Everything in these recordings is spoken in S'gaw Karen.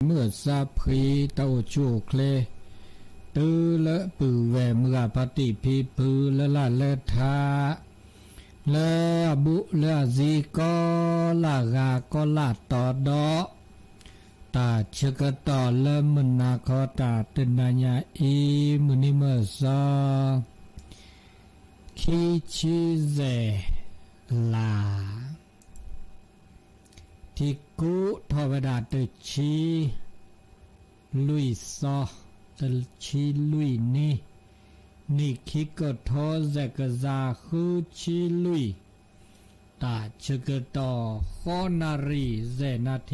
မုၢ်အစၢဖှံ တၢ်အိၣ်ဆူၣ်အိၣ်ချ့ တုၤလၢပုၢ်ဝဲၢ်မုၢ်ဂၤဖါတံၢ်ဖံဖုလၢလၢ်လၢထါ လၢအဘူးလၢအစံ ကီလၢ်ဂၤကီလၢ်တီၤဒီး တၢ်ဆၢကတီၢ်လၢမုၢ်နၤခီတၢ်တနၤညါအံၤ မုၢ်နံၤမုၢ်သီ ခံဆံယဲၢ်လါ ထံကိးထီၣ်ဝဲဒၣ်တဆံလွံၢ်သီ, တဆံလွံၢ်နံၣ်, နံၣ်ခံကထိယဲၢ်ကယၤဃုဆံလွံၢ်, တၢ်ဆၢကတီၢ်ဃိးနၣ်ရံၣ်ယဲၢ်နၣ်ထံ,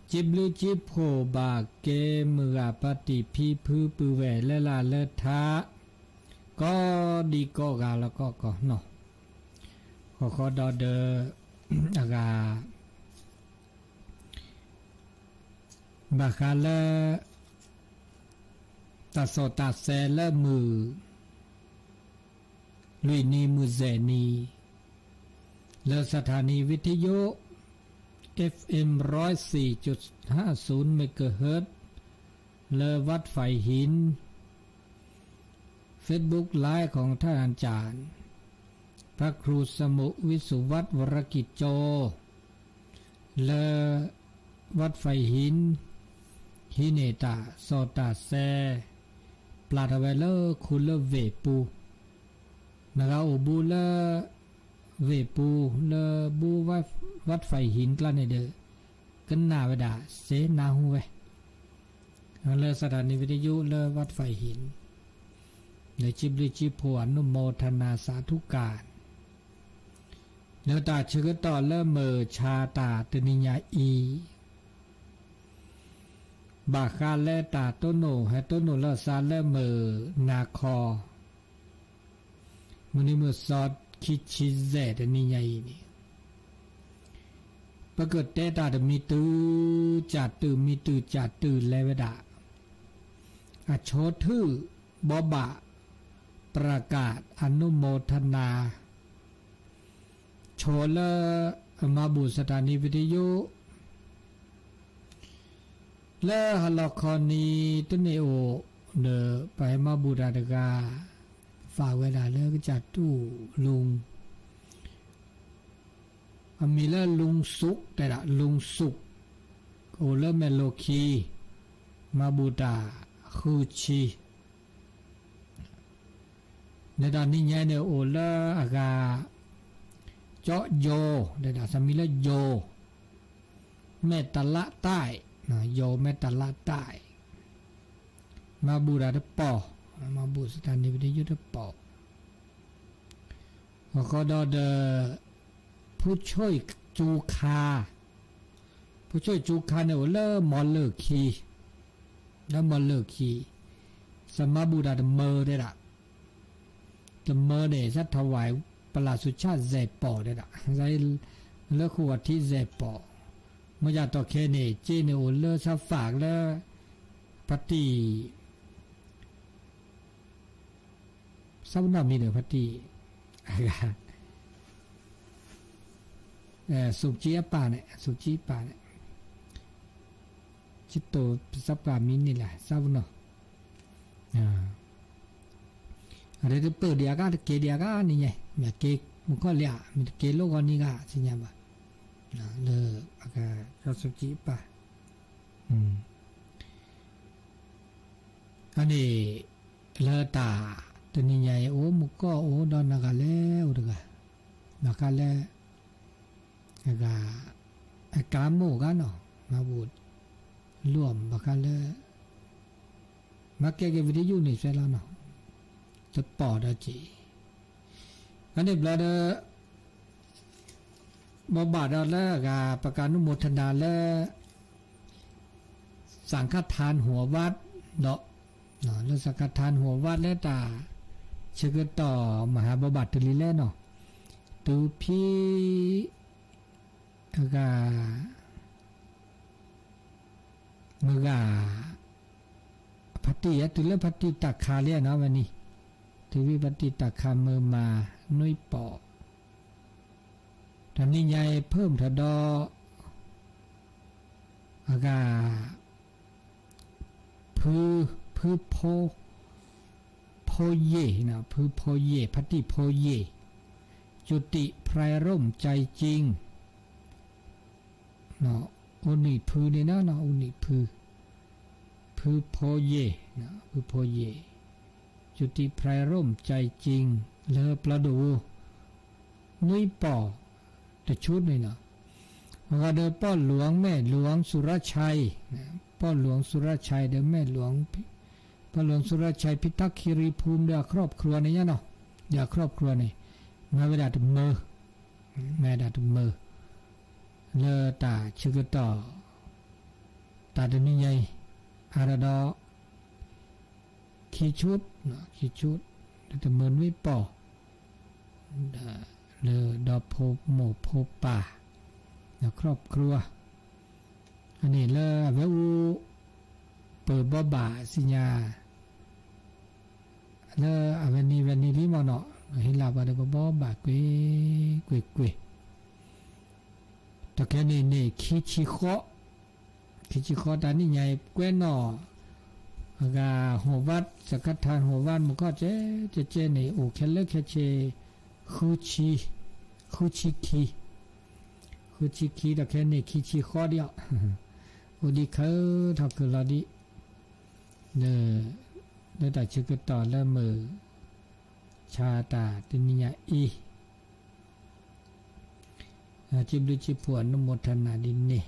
စံးဘျုးစံးဖှိၣ်ဘၣ်က့ၤမုၢ်ဂၤဖါတံၢ်ဖံဖုပုၢ်ဝဲၢ်လၢလၢ်လၢထါ ကိးဒံကိးဂၤလီၤကီကီနီၤ, ဃီဃီဒီးဒီး အဂၤ ဘၣ်ဃးလၢ တၢ်စီၣ်တၢ်ဆဲးလၢမုၢ် လွံၢ်နံၤမုၢ်ယဲၢ်နံၤ လၢ สถานีวิทยุ FM ร้อยสี่จุดห้าศูนย์ เมกะเฮิรตซ์ လၢ วัดไผ่หิน Facebook Live ของท่านอาจารย์ พระครูสมุ วิสุวัฒน์ วรกิจโจ လၢ วัดไผ่หิน ဟံးန့ၢ်တၢ်စီၣ်တၢ်ဆဲး ပျၢ်ထီၣ်ဝဲလၢခူလၢဝ့ၢ်ပူၤ, နဂၤအိၣ်ဘူးလၢ ဝ့ၢ်ပူၤ လၢဘူး วัดไผ่หิน ကျါန့ၣ်ဒီး ကနၣ်ဝဲဒၣ်စ့နၢ်ဟူဝဲ လၢ สถานีวิทยุ လၢ วัดไผ่หิน လၢစံးဘျုးစံးဖှိၣ် อนุโมทนาสาธุการ လၢတၢ်ဆၢကတီၢ်လၢမုၢ်ဆါတၢ်တနံၤညါအံၤ ဘၣ်ဃးလၢတၢ်တိၢ်နီၣ် ဟဲတိၢ်နီၣ်လိာ်သးလၢမုၢ်နၤခီ မုၢ်နံၤမုၢ်သီ ခံဆံယဲၢ်တနံၤညါအံၤန့ၣ် ပကတဲတၢ်တမံၤတုၤ ကၢ်တုၤမံၤတုၤကၢ်တုၤလဲၤဝဲဒၣ် အဆိထုးဘိးဘၣ် ประกาศอนุโมทนา ဆိလၢ အမၤဘူၣ် สถานีวิทยุ လၢဟါလီၤခီနံၤတန့ၢ်အိၣ်ဒီး ပဟဲမၤဘူၣ်တၢ်တဂၤ ပာ်ဝဲဒၣ်လၢကစၢ်တူၢ်လူင် အမံၤလၢ လူင်စုၣ် တဲဒၣ် လူင်စုၣ် အိၣ်လၢမဲၢ်လိာ်ခံ မၤဘူၣ်တၢ်ဃုဆံ လၢတၢ်နံၤညါန့ၣ်အိၣ်လၢအဂၤ ကၠီယိၤ တဲဒၣ် သးမံၤလၢယိၤ မဲၢ်တလးတၢ် ယိၤမဲၢ်တလးတၢ် မၤဘူၣ်တၢ်တပီၢ် မၤဘူၣ် สถานีวิทยุ တပီၢ် အဃိဒီးဒီး ဖူဆိၣ်ကၠူခါ ဖူဆိၣ်ကၠူခါန့ၣ်အိၣ်လၢမီၤလၢၢ်ခံ လၢမီၤလၢၢ်ခံ သးမၤဘူၣ်တၢ်တမၢတဲဒၣ် တမၢန့ၣ် သးထီၣ်ဝဲ ပလၢ်ဆူၣ်ဆၣ်ယဲၢ်ပီၢ်တဲဒၣ် လၢဃိာ်ဝဲထံယဲၢ်ပီၢ် မ့ၢ်ယၤတီၢ်ခဲန့ၣ် က့န့ၣ်အိၣ်လၢသးဖးလၢ ဖါတံၢ် သးပနီၣ်မံၤဒီးဖါတံၢ် အဂၤ စူၣ်ကၠံအပၢ်န့ၣ် စူၣ်ကၠံအပၢ်န့ၣ် ကတိၤပသးပှၢ်မံၤန့ၣ်လၢ သးပနီၣ် အရ့တပၢၢ်ဒံးအဂၤ တက့ၤဒံးအဂၤန့ၣ်ညါ မ့ၢ်က့ၤမုၢ်ခီၣ်လံဧါ မ့ၢ်တက့ၤလိၣ်ဂီၤနံၤဂၤ သ့ၣ်ညါဘၣ် လၢ အဂၤစီၤစူၣ်ကၠံအပၢ် အန့ၣ် လၢတၢ်တနံၤညါအံၤ အိၣ်မူကီၢ်အိၣ်ဒီးနဂၤလဲၣ်အိၣ်တဂၤ ဘၣ်ဃးလၢ အဂၤ အကါမိၢ်ဂၤနီၤ မၤဘူၣ် လိၣ်ဘၣ်ဃးလၢ မၤကဲက့ၤ ဝံၤတယုၢ်န့ၣ် ဆွဲလီၤနီၤ တပီၢ်ဒီးက့ၤ အန့ၣ်ဘျီဒီး ဘိးဘၣ်ဒီးလၢအဂၤ ပကၤနုမိထနၤလၢ สังฆทานหัววัด ဒီး လၢ สังฆทานหัววัด လၢတၢ်ဆၢကတီၢ်မဟါဘိးဘၣ်တုၤလံလဲၣ်နီၤ တုၤဖဲ အဂၤ မုၢ်ဂၤ ဖါတံၢ် တုၤလၢဖါတံၢ်တၢ်ခါလံနီၤဝဲန့ၣ် တုၤဖဲဖါတံၢ်တၢ်ခါမုၢ်မၤနွံပီၢ် တနံၤညါအံၤဖၢၣ်ထီၣ်ဒီး အဂၤ ဖု ဖုဖိ ဖိယ့ၢ် ဖုဖိယ့ၢ် ဖါတံၢ်ဖိယ့ၢ် จุติพรายร่มใจจริง အိၣ်နံၣ်ဖုန့ၣ်နီၤ အိၣ်နံၣ်ဖု ဖုဖိယ့ၢ် ဖုဖိယ့ၢ် จุติพรายร่มใจจริง လၢပျီဒိၣ်ဧိၤ နွံပီၢ် တဆူန့ၣ်နီၤ အဂၤဒီး ပီၣ်လူင်မဲၣ်လူင်สุรชัย ပီၣ်လူင်สุรชัยဒီးမဲၣ်လူင် ပီၣ်လူင်สุรชัย พิทักษ์คีรีภูมิ ဒီးအခီၣ်ခရူာ်န့ၣ်ညါနီၤ ဒီးအခီၣ်ခရူာ်န့ၣ် မၤဝဲဒၣ်တမၢ မၤဝဲဒၣ်တမၢ လၢတၢ်ဆၢကတီၢ် တၢ်တနံၤညါအံၤ အါထီၣ်ဒီး ခံဆူ ခံဆူ လၢတမၢနွံပီၢ် လၢဒီဖိမိၢ်ဖိပၢ် ဒီးခီၣ်ခရူာ် အန့ၣ်လၢအဝဲအိၣ် ပၢၤဘီဘၣ်စံညါ လၢအဝဲန့ၣ်ဝဲန့ၣ်လံမ့ၢ်နီၤ ဟ့ၣ်လီၤပှၤဒီးပဘီဘၣ်ကွ့ၢ် ကွ့ၢ်ကွ့ၢ် တၢ်ခဲန့ၣ်န့ၣ် ခံဆံဃီ ခံဆံဃီတၢ်နံၣ်ညါအံၤ ကွဲးနီၣ် အဂၤ ဟိၣ်ဝး စကထါ ဟိၣ်ဝး မူခီၣ်ကဲ ကဲကဲန့ၣ် အိၣ်ခဲလၢာ်ခဲဆ့ ဃုဆံ ဃုဆံခံ ဃုဆံခံ တၢ်ခဲန့ၣ် ခံဆံဃီဒံးအီၤ အိၣ်ဒံးခဲထီၣ်ခဲလီၤဒံး လၢ လၢတၢ်ဆၢကတီၢ်လၢမုၢ် ဆါတၢ်တနံၤညါအံၤ စံးဘျုးစံးဖှိၣ် အနုမောทနာ ဒ်န့ၣ်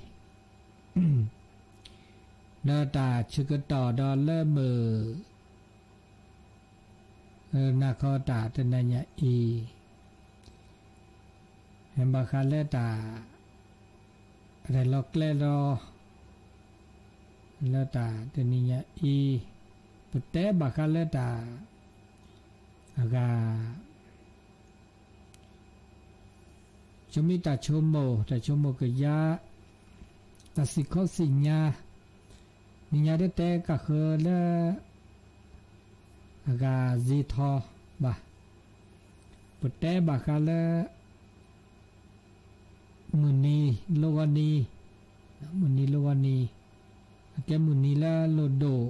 ဒီးတၢ်ဆၢကတီၢ်ဒီးလၢမုၢ် နၤခီတၢ်တနံၤညါအံၤ ဘၣ်ဃးလၢတၢ် ရဲၣ်လီၤကျဲၤလီၤ လၢတၢ်တနံၤညါအံၤ ပတဲဘၣ်ဃးလၢတၢ် အဂၤ ဆိမိၣ်တၢ်ဆိကမိၣ် တၢ်ဆိကမိၣ်ကယၤ တၢ်စံၣ်ခီစံၣ်ညါ နံၤညါတတဲကဃၢလၢ အဂၤစ့ထီဘၣ် ပတဲဘၣ်ဃးလၢ မုၢ်နံၤလိဂီၤနံၤ မုၢ်နံၤလိဂီၤနံၤ အကဲမုၢ်နံၤလၢလိၣ်ဒိၣ်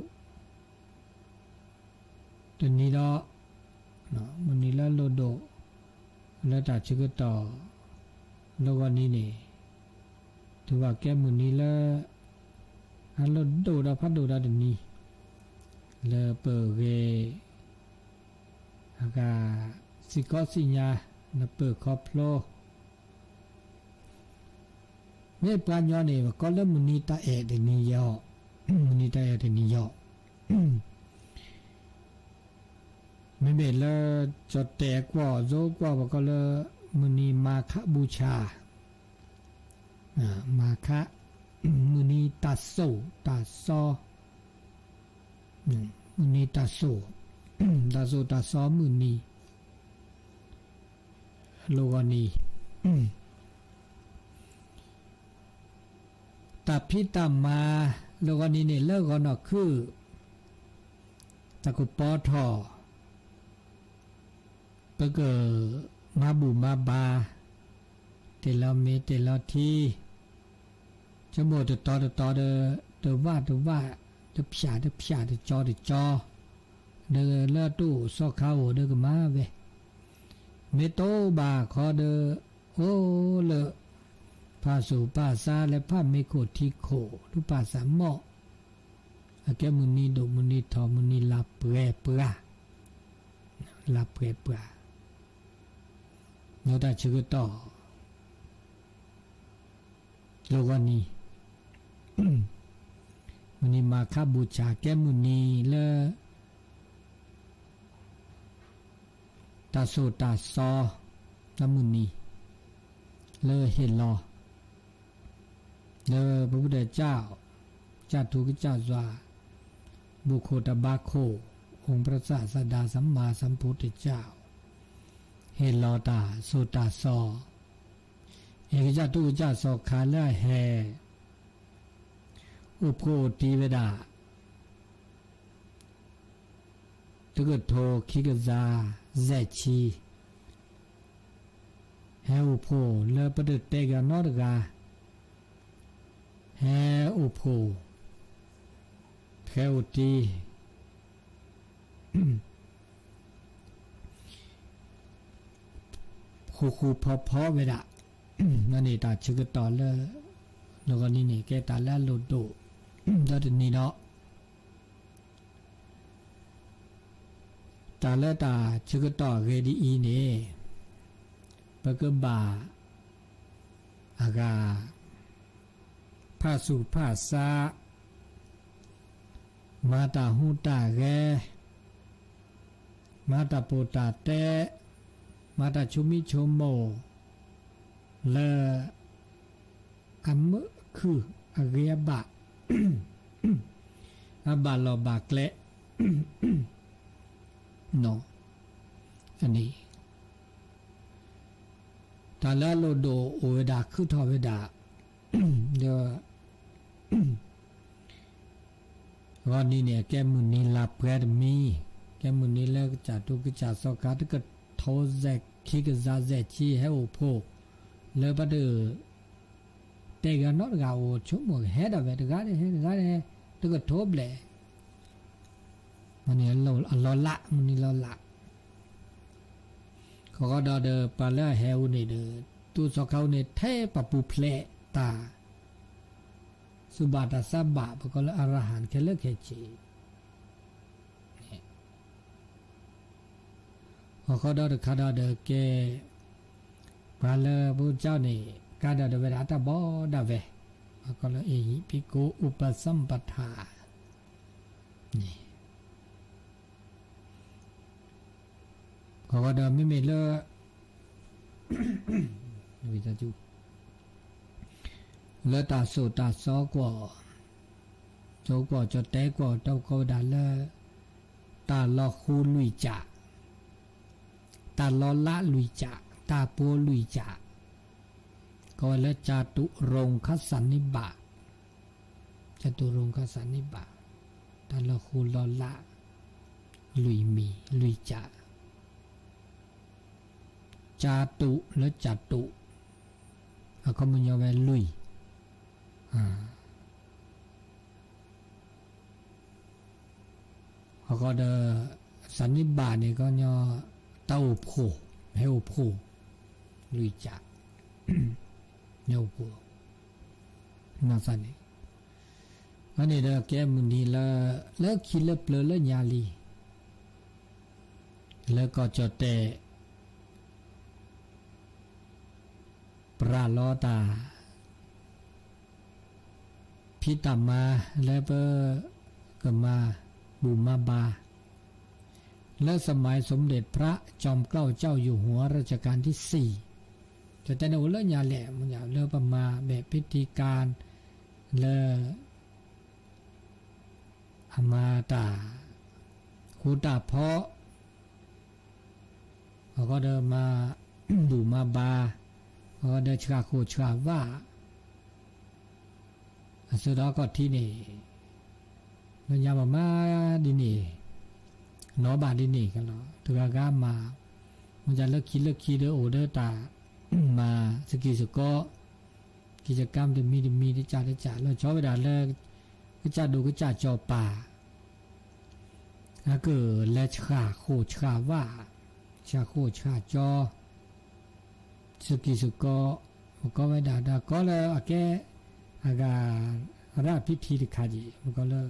တနံၤဒီး မုၢ်နံၤလၢလိၣ်ဒိၣ် လၢတၢ်ဆၢကတီၢ် လိဂီၤနံၤန့ၣ် တုၤဘၣ်ကဲမုၢ်နံၤလၢ အလိၣ်ဒိၣ်ဒီးဖးဒိၣ်ဒီးတနံၤ လၢပဂဲၤ အဂၤ စံၣ်ခီစံၣ်ညါ နပၢၢ်ခီဖျိ မ့ၢ်ပှၤညီန့ၣ် ပကိးလၢမုၢ်နံၤတၢ်အဲၣ်တနံၤယဲအီၤ, မုၢ်နံၤတၢ်အဲၣ်တနံၤယဲအီၤ, မ့မ့ၢ်လၢ ကၠီၣ်တဲာ်ကွီၢ် စိကွီၢ် ပကိးလၢ မုၢ်နံၤမၤခးဘူၣ်ဆၣ်, မၤခး, မုၢ်နံၤတၢ်စိၣ်တၢ်စီ မုၢ်နံၤတၢ်စိၣ်, တၢ်စိၣ်တၢ်စီမုၢ်နံၤ လိဂီၤနံၤ, တၢ်ဖံးတၢ်မၤ လိဂီၤနံၤန့ၣ် လၢဂီၤနီၢ်ခုၣ် တၢ်ကပီၤထီၣ် ပကမၤဘူၣ်မၤဘါ, တ့ၢ်လီၤမ့ၤတ့ၢ်လီၤထံ, ဆိကမိၣ်တတီၤတတီၤဒီး တဝၣ်တဝၣ်, တဖၠၣ်တဖၠၣ်, တကၠီတကၠီ, ဒီးလၢတအိၣ်စီၤခါအိၣ်ဒီးကမၤဝဲ, မ့ၢ်တအိၣ်ဘၣ်ခီဒီး အိၣ်လၢ ဖၣ်စိၣ်ဖၣ်စါလၢဖၣ်မ့ၤခိၣ်ထံခိၣ် ဒူဖၣ်စၢ်မီၣ်, အကဲမုၢ်နံၤဒိၣ်မုၢ်နံၤထီၣ်မုၢ်နံၤလၢပှဲၤပှၤ, လၢပှဲၤပှၤ လၢတၢ်ဆၢကတီၢ် လိဂီၤနံၤ, မုၢ်နံၤမၤခးဘူၣ်ဆၣ် ကဲမုၢ်နံၤလၢ တၢ်စိၣ်တၢ်စီ လၢမုၢ်နံၤ လၢဟ့ၣ်လီၤ လၢပဝဲဒၣ်ကစၢ်ထူကစၢ်ယွၤ ဘူၣ်ခိၣ်တဘါခိၣ် องค์พระศาสดาสัมมาสัมพุทธเจ้า ဟ့ၣ်လီၤတၢ်စိၣ်တၢ်စီ, ဟ့ၣ်ကစၢ်ထူကစၢ်စီၤခါလၢအဟဲ အိၣ်ဖှိၣ်အိၣ်တံၢ်ဝဲဒၣ် တကထိခံကယၤယဲၢ်ဆံ, ဟဲအိၣ်ဖှိၣ်လၢပတတဲက့ၤအီၤနီတဂၤ, ဟဲအိၣ်ဖှိၣ်, ဟဲအိၣ်တ့, ဃူဃူဖိးဖိးဝဲဒၣ်, န့ၣ်တၢ်ဆၢကတီၢ်လၢ လီၤဂီၤနံၤန့ၣ် ကဲတၢ်လၢအလိၣ်ဒိၣ် ဒီတနံၤဒီး တၢ်လၢတၢ်ဆၢကတီၢ်အဂ့ၤဒ်အံၤန့ၣ် ပကဘၣ်အဂၤ ဖးဆူၣ်ဖးဆါ, မၤတၢ်ဟူးတၢ်ဂဲၤ, မၤတၢ်ပိာ်တၢ်တဲ, မၤတၢ်ဆိမိၣ်ဆိမိၣ် လၢ အမုာ်အခုၣ်အဂ့ၤအဘၣ်, အဘၣ်လီၢ်ဘၣ်ကျဲ န့ၣ် တၢ်လၢအလိၣ်ဒိၣ်အိၣ်ဝဲဒၣ် ခုၣ်ထီၣ်ဝဲဒၣ် ဒီး ဂီၤနံၤန့ၣ် ကဲမုၢ်နံၤလါပှဲၤတမံၤ, ကဲမုၢ်နံၤလၢကစၢ်တူၢ်ကစၢ်စီၤခါ တကထိစဲးခံကယၤစဲးဆံ ဟဲအိၣ်ဖှိၣ် လၢပှၤတ တဲဂၤနီတဂၤအိၣ်ဆိကမိၣ် ဟဲဒၣ်ဝဲတဂၤဒီးဟဲ တဂၤဒီးဟဲ တကထိဘျဲၣ်, မုၢ်နံၤအလီၤလး မုၢ်နံၤလီၤလး, ဃီဃီဒီးဒီး ပှၤလၢအဟဲအိၣ်န့ၣ်ဒီး တူၢ်စီၤခါအိၣ်န့ၣ် ထဲပှၤပူၤဖျဲးတၢ် သူၣ်ဘၣ်တၢ်သးဘၣ် ပကိးလၢအရဟၢၣ်ခဲလၢာ်ခဲဆ့ ဃီဃီဒီးတခါဒီးဒီးကဲ ပှၤလၢပကၠီန့ၣ် ကါဒီးဒီးဝဲဒၣ်အတၢ်ဘီဒၣ်ဝဲ ပကိးလၢ အ့ဟံၣ်ပံကိ ဥပသမ်ပထၣ် န့ၣ် ဃီဃီဒီးမ့မ့ၢ်လၢ လၢတၢ်သိၣ်တၢ်သီကွီၢ် ကၠိကွီၢ်ကၠီၣ်တဲကွီၢ် တၢ်ကိးဝဲဒၣ်လၢ တၢ်လီၤဃူလွံၢ်ကၠး, တၢ်လီၤလးလွံၢ်ကၠး, တၢ်ပိာ်လွံၢ်ကၠး, ကိးဝဲလၢ ကၠၢ်တူာ်ရိၣ်ခၢၣ်စးနံဘၣ်, ကၠၢ်တူာ်ရိၣ်ခၢၣ်စးနံဘၣ်, တၢ်လီၤဃူလီၤလး လွံၢ်မံၤ လွံၢ်ကၠး ကၠၢ်တူာ်လၢကၠၢ်တူာ်, အခီပညီဝဲလွံၢ်, အဃိဒီး စးနံဘၣ်န့ၣ် ကညီ တၢ်အိၣ်ဖှိၣ်, ဟဲအိၣ်ဖှိၣ်, လွံၢ်ကၠး, ဟဲအိၣ်ဖှိၣ်, မၤသးန့ၣ်, အန့ၣ်ဒီးကဲမုၢ်နံၤလၢ လၢခံလၢပျၢၤလၢညါလံ လၢကီၢ်ကၠီၣ်တဲၣ် ပရၤလီၤတၢ် ဖံးတၢ်မၤလၢပကမၤဘူၣ်မၤဘါ လၢ สมัยสมเด็จพระจอมเกล้าเจ้าอยู่หัวรัชกาลที่สี่ ကၠီၣ်တဲၣ်န့ၣ်အိၣ်လၢညါလဲၣ် လၢပမၤဘဲး พิธีการ လၢ အမၤတၢ် ဃူတၢ်ဖိး အဃိဒီးမၤဘူၣ်မၤဘါ အဃိဒီးဆှၣ်ဃိၣ်ဆှၣ်ဝၣ် အဆၢဒီးအခီၣ်ထံးန့ၣ် လၢညါပမၤဒ်န့ၣ် နီၢ်ဘၣ်ဒ်န့ၣ်ကလီၤ တဂၤဂၤမၤ မ့ၢ်လၢခံလၢခံဒီးအိၣ်ဒီးတၢ်မၤစကံၢ်စကီး กิจกรรม တမံၤတမံၤတကၠၢ်တကၠၢ် လီၤဆီဝဲဒၣ်လၢ ကစၢ်ဒိၣ်ကစၢ်စီၤပၤ အကလဲၤဆှၣ်ဃိၣ်ဆှၣ်ဝၣ် ဆှၣ်ဃိၣ်ဆှၣ်ကၠီ စကံၢ်စကီး ပကိးဝဲဒၣ်ဒီးကီးလၢအကဲ အဂၤရၣ်ဖံထံတခါက့ၤ ပကိးလၢ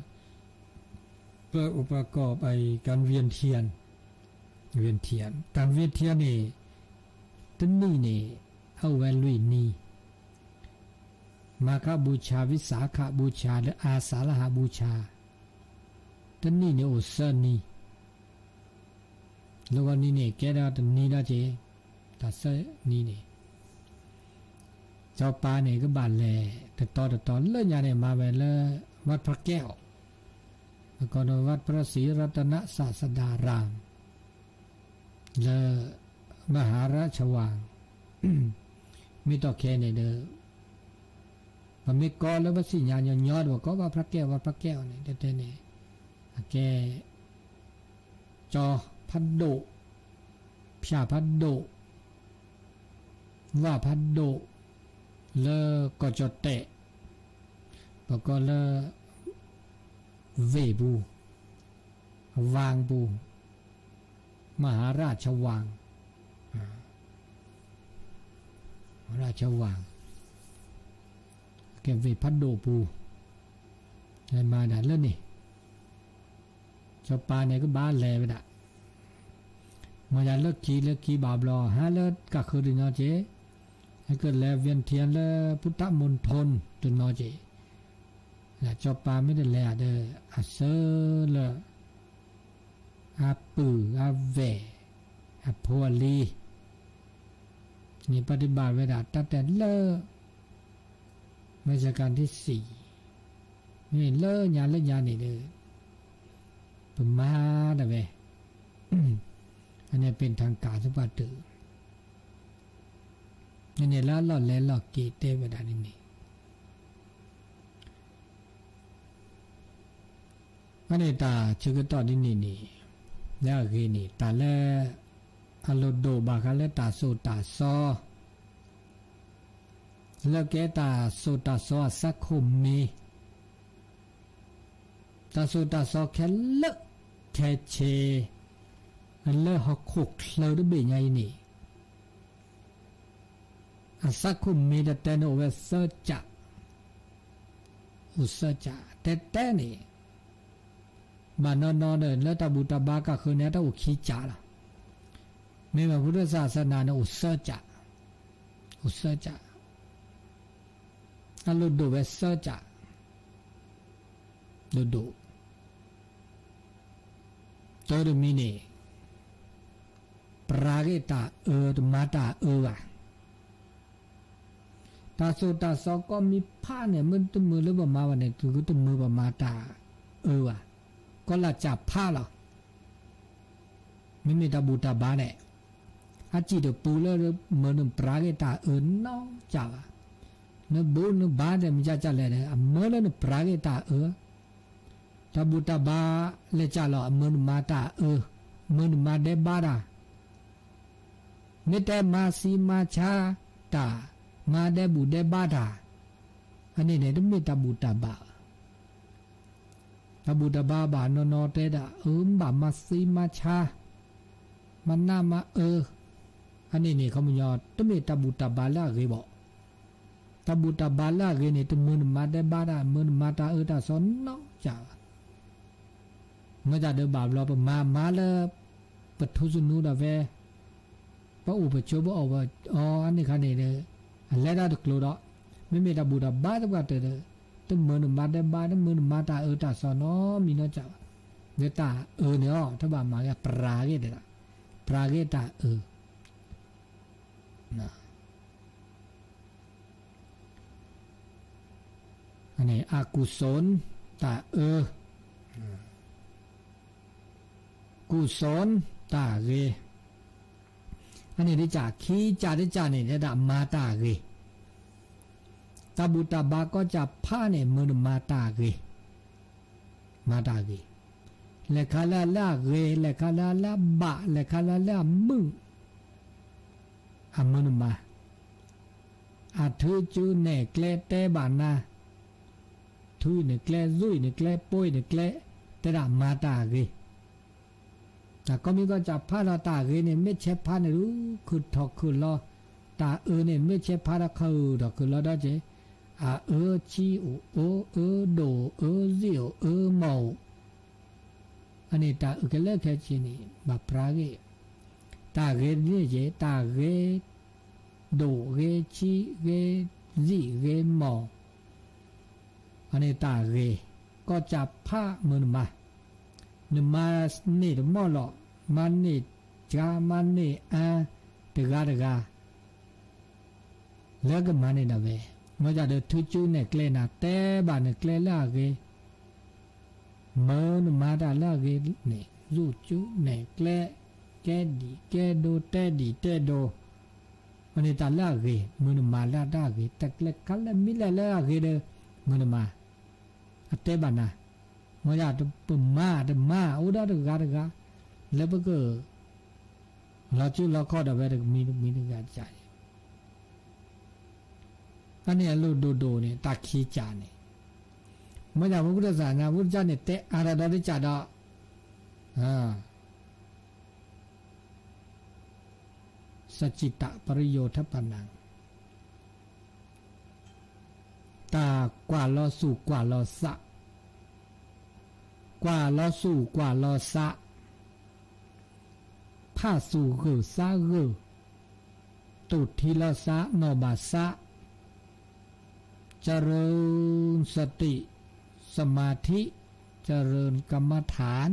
ပအိၣ်ပကိး การเวียนเทียน เวียนเทียน การเวียนเทียน န့ၣ် တနံၣ်န့ၣ် အအိၣ်ဝဲလွံၢ်နံၤ มาฆบูชา วิสาขบูชา ဒီး อาสาฬหบูชา တနံၣ်န့ၣ်အိၣ်သၢနံၤ လီၤဂီၤနံၤန့ၣ် ကဲဒီးတနံၤဒီးက့ၤ တၢ်သၢနံၤန့ၣ် စီၤပၤန့ၣ် ကဘၣ်လဲၤတတီၤတတီၤ လၢညါန့ၣ် မၤဝဲလၢ วัดพระแก้ว ပကိးဒီး วัดพระศรีรัตนศาสดาราม လၢ มหาราชวัง မ့ၢ်တီၢ်ခဲန့ၣ်ဒီး ပမ့ၢ်ကိးလၢပသ့ၣ်ညါညီညီဒီး ပကိး วัดพระแก้ว วัดพระแก้ว န့ၣ် တဲတဲန့ၣ် အကဲ ကၠီဖးဒိၣ် ဖၠၣ်ဖးဒိၣ် ဝၣ်ဖးဒိၣ် လၢကီၢ်ကၠီၣ်တဲၣ် ပကိးလၢ ဝ့ၢ်ပူၤ, ဝၢင်းပူၤ, မဟာราชวัง, မဟာราชวัง, ကဲဝ့ၢ်ဖးဒိၣ်ပူၤ, မၤဒၣ်လၢန့ၣ်, စီၤပၤန့ၣ်ကဘၣ်လဲၤဝဲဒၣ်, မၤယၤလၢခံလၢခံဘၣ်ဘျီ ဟးလၢကးဃုတနီၤက့ၤ, ဟဲကလဲၤ เวียงเทียน လၢ พุทธมณฑล တနီၤက့ၤ, စီၤပၤမ့ၢ်တလဲၤဧါဒီး အဆၢလၢ အပုၢ်အဝဲၢ် အဖိအလံၤ န့ၣ် ပှၤတဘၣ်ဝဲဒၣ်တၢ်တဲလၢ รัชกาลที่สี่ မ့ၢ်လၢညါလၢညါန့ၣ်ဒီး ပမၤဒၣ်ဝဲ, အန့ၣ် เป็นทางการ သပှၢ်တၢၢ်, န့ၣ်လၢအလီၢ်လဲၤလီၢ်က့ၤတဲဝဲဒၣ်န့ၣ်န့ၣ် အန့ၣ်တၢ်ဆၢကတီၢ်ဒ်န့ၣ်န့ၣ်, လၢအဂ့ၤန့ၣ် တၢ်လၢ အလိၣ်ဒိၣ်ဘၣ်ဃးလၢတၢ်သိၣ်တၢ်စီ လၢကဲတၢ်သိၣ်တၢ်စီအစးခိၣ်မ့ၢ် တၢ်သိၣ်တၢ်စီခဲလၢာ် ခဲဆ့ လၢဟီၣ်ခိၣ်ချၢတဘ့ၣ်ညါအံၤန့ၣ် အစးခိၣ်မ့ၢ်တတဲန့ၣ်အိၣ်ဝဲသၢကၠး, အိၣ်သၢကၠး တဲတဲန့ၣ်, ဘၣ်နီၢ်နီၢ်ဒီး လၢတၢ်ဘူၣ်တၢ်ဘါကးဃုန့ၣ် တၢ်အိၣ်ခံကၠးလီၤ. မ့မ့ၢ် พุทธศาสนา န့ၣ် အိၣ်သၢကၠး, အိၣ်သၢကၠး, အလိၣ်ဒိၣ်ဝဲသၢကၠး, လိၣ်ဒိၣ် တၢတမံၤန့ၣ် ပြးဂ့ၢ်တၢ်အၢ တမၤတၢ်အၢဘၣ်. တၢ်သိၣ်တၢ်စီကီၢ်မံဖးန့ၣ် မ့ၢ်တမုာ်လၢပမၤဘၣ်န့ၣ် သုကတမုာ်ပမၤတၢ်အၢဘၣ်. ကီၢ်လၢ်ကၠးဖးလီၤ. မ့မ့ၢ်တၢ်ဘူၣ်တၢ်ဘါန့ၣ် အစံၣ်တပူၤလၢ မၢနပြးဂ့ၢ်တၢ်အၢနီတကၠးဘၣ်. နဘူၣ်နဘါဒီး မ့ၢ်ကၠၢ်ကၠၢ်လဲၣ်ဒီး အမၢလၢနပြးဂ့ၢ်တၢ်အၢ တၢ်ဘူၣ်တၢ်ဘါလဲၤကၠးလီၤ အမၢနမၤတၢ်အၢ, မၢနမၤဒဲးဘးတၢ်, မ့ၢ်တဲမၤသံမၤဆါတၢ်, မၤဒဲးဘူၣ်ဒဲးဘါတၢ်, အန့ၣ်န့ၣ် တမ့ၢ်တၢ်ဘူၣ်တၢ်ဘါ. တၢ်ဘူၣ်တၢ်ဘါဘၣ်နီၢ်နီၢ်တဲဒၣ် အၢ မ့ၢ်ဘၣ်မၤသံမၤဆါ, မၤနးမၤအၢ, အန့ၣ်န့ၣ် ခီပညီ တမ့ၢ်တၢ်ဘူၣ်တၢ်ဘါလၢအဂ့ၤဘၣ်. တၢ်ဘူၣ်တၢ်ဘါလၢအဂ့ၤန့ၣ် တမၢနမၤဒဲးဘးတၢ်, မၢနမၤတၢ်အၢတၢ်သီနီတကၠးဘၣ်. မ့ၢ်တၢ်ဒုးဘၣ်ဘျီ ပမၤမၤလၢ ပထူသနူဒီးဖဲ ပအိၣ်ပဆိးပအီၣ်ပအီအန့ၣ်ခါန့ၣ်ဒီး အလဲၤတၢ်တကျိၤဒီး မ့မ့ၢ်တၢ်ဘူၣ်တၢ်ဘါသပှၢ်တၢၢ်ဒီး တမၢနမၤဒဲးဘး တမၢနမၤတၢ်အၢတၢ်သီနီတမံၤနီတကၠးဘၣ်. ဒီးတၢ်အၢန့ၣ်အီၤ တဘၣ်မၤဂ့ၤ ပြးဂ့ၢ်တဒၣ်, ပြးဂ့ၢ်တၢ်အၢ န့ၣ် အကူၣ်စိၣ် တၢ်အၢ, ကူၣ်စိၣ် တၢ်ဂ့ၤ, အန့ၣ်တကၠး ခံကၠးတကၠးန့ၣ် တဲဒၣ်မၤတၢ်ဂ့ၤ, တၢ်ဘူၣ်တၢ်ဘါကီၢ်ကၠးဖးန့ၣ် မၢနမၤတၢ်ဂ့ၤ, မၤတၢ်ဂ့ၤ, လဲၤခါလၢအလၢအဂ့ၤ, လဲၤခါလၢအလၢအဘၣ်, လဲၤခါလၢအလၢအမုာ် အမၢနမၤ, အထုကၠူနဲၣ်ကျဲတဲဘၣ်နၤ, ထုအံၤန့ၣ်ကျဲ, ယူအံၤန့ၣ်ကျဲ, ပိအံၤန့ၣ်ကျဲ, တဲဒၣ်မၤတၢ်ဂ့ၤ, တၢ်ကီမံၤကီၢ်ကၠးဖးဒီးတၢ်ဂ့ၤန့ၣ် မ့ၢ်ဆဲးဖးန့ၣ်ဒုး ခုၣ်ထီၣ်ခုၣ်လီၤ, တၢ်အၢန့ၣ် မ့ၢ်ဆဲးဖးဒီးခုၣ်ထီၣ်ခုၣ်လီၤဒီးက့ၤ, အအၢဆံအိၣ်, အၢဒိၣ်အိၣ်, အၢစံၣ်အိၣ်, အၢမီၢ်အိၣ် အန့ၣ်တၢ်အုၣ်ကလဲခဲဆ့န့ၣ် ဘၣ်ပြးဂ့ၢ်, တၢ်ဂ့ၤန့ၣ်က့ၤ တၢ်ဂ့ၤဒိၣ်ဂ့ၤဆံးဂ့ၤစံၣ်ဂ့ၤမီၢ်, အန့ၣ်တၢ်ဂ့ၤ, ကီၢ်ကၠးဖးမၢနမၤ, နမၤန့ၢ်တမီၢ်လီၤ, မၤန့ၢ်ကါ မၤန့ၢ်အါ တဂၤတဂၤ လၢကမၤန့ၢ်ဒၣ်ဝဲ, မ့ၢ်ဒၣ်ဒီးထုကၠူနဲၣ်ကျဲနၤ တဲဘၣ်နကျဲလၢအဂ့ၤ, မၢနမၤတၢ်လၢအဂ့ၤန့ၣ် ယူကၠူနဲၣ်ကျဲ, ကဲဒံၣ်ကဲဒိ တဲဒံၣ်တဲဒိ, အန့ၣ်တၢ်လၢအဂ့ၤ မၢနမၤလၢတၢ်အဂ့ၤ, တၢ်ကျဲခါလၢမံၤလဲၣ်လၢအဂ့ၤဒီး မၢနမၤ, အတဲဘၣ်နၤ, မ့ၢ်ဒၣ်ပမၤတမၤ အိၣ်ဒီးတဂၤတဂၤ လၢပက လီၤကၠူလီၤခီၣ်ဒီးဝဲတမံၤတမံၤတဂၤတဂၤန့ၣ်, အန့ၣ်အလိၣ်ဒိၣ်ဒိၣ်န့ၣ် တၢ်ခံကၠးန့ၣ်, မ့ၢ်ညါမူကတၢၢ်သးနါ မူတကၢ်န့ၣ် တဲအါတၢ်ဒီတကၢ်ဒီး စၢကံတၢ်ပရိယိထပနံ တၢ်ကွၢ်လီၤသူၣ်ကွၢ်လီၤသး, ကွၢ်လီၤသူၣ်ကွၢ်လီၤသး, ဖးသူၣ်ဂၢၢ်သးဂၢၢ်, တိၣ်ထံလီၤသးနီၢ်ဘၣ်သး, เจริญสติ สมาธิ เจริญกรรมฐาน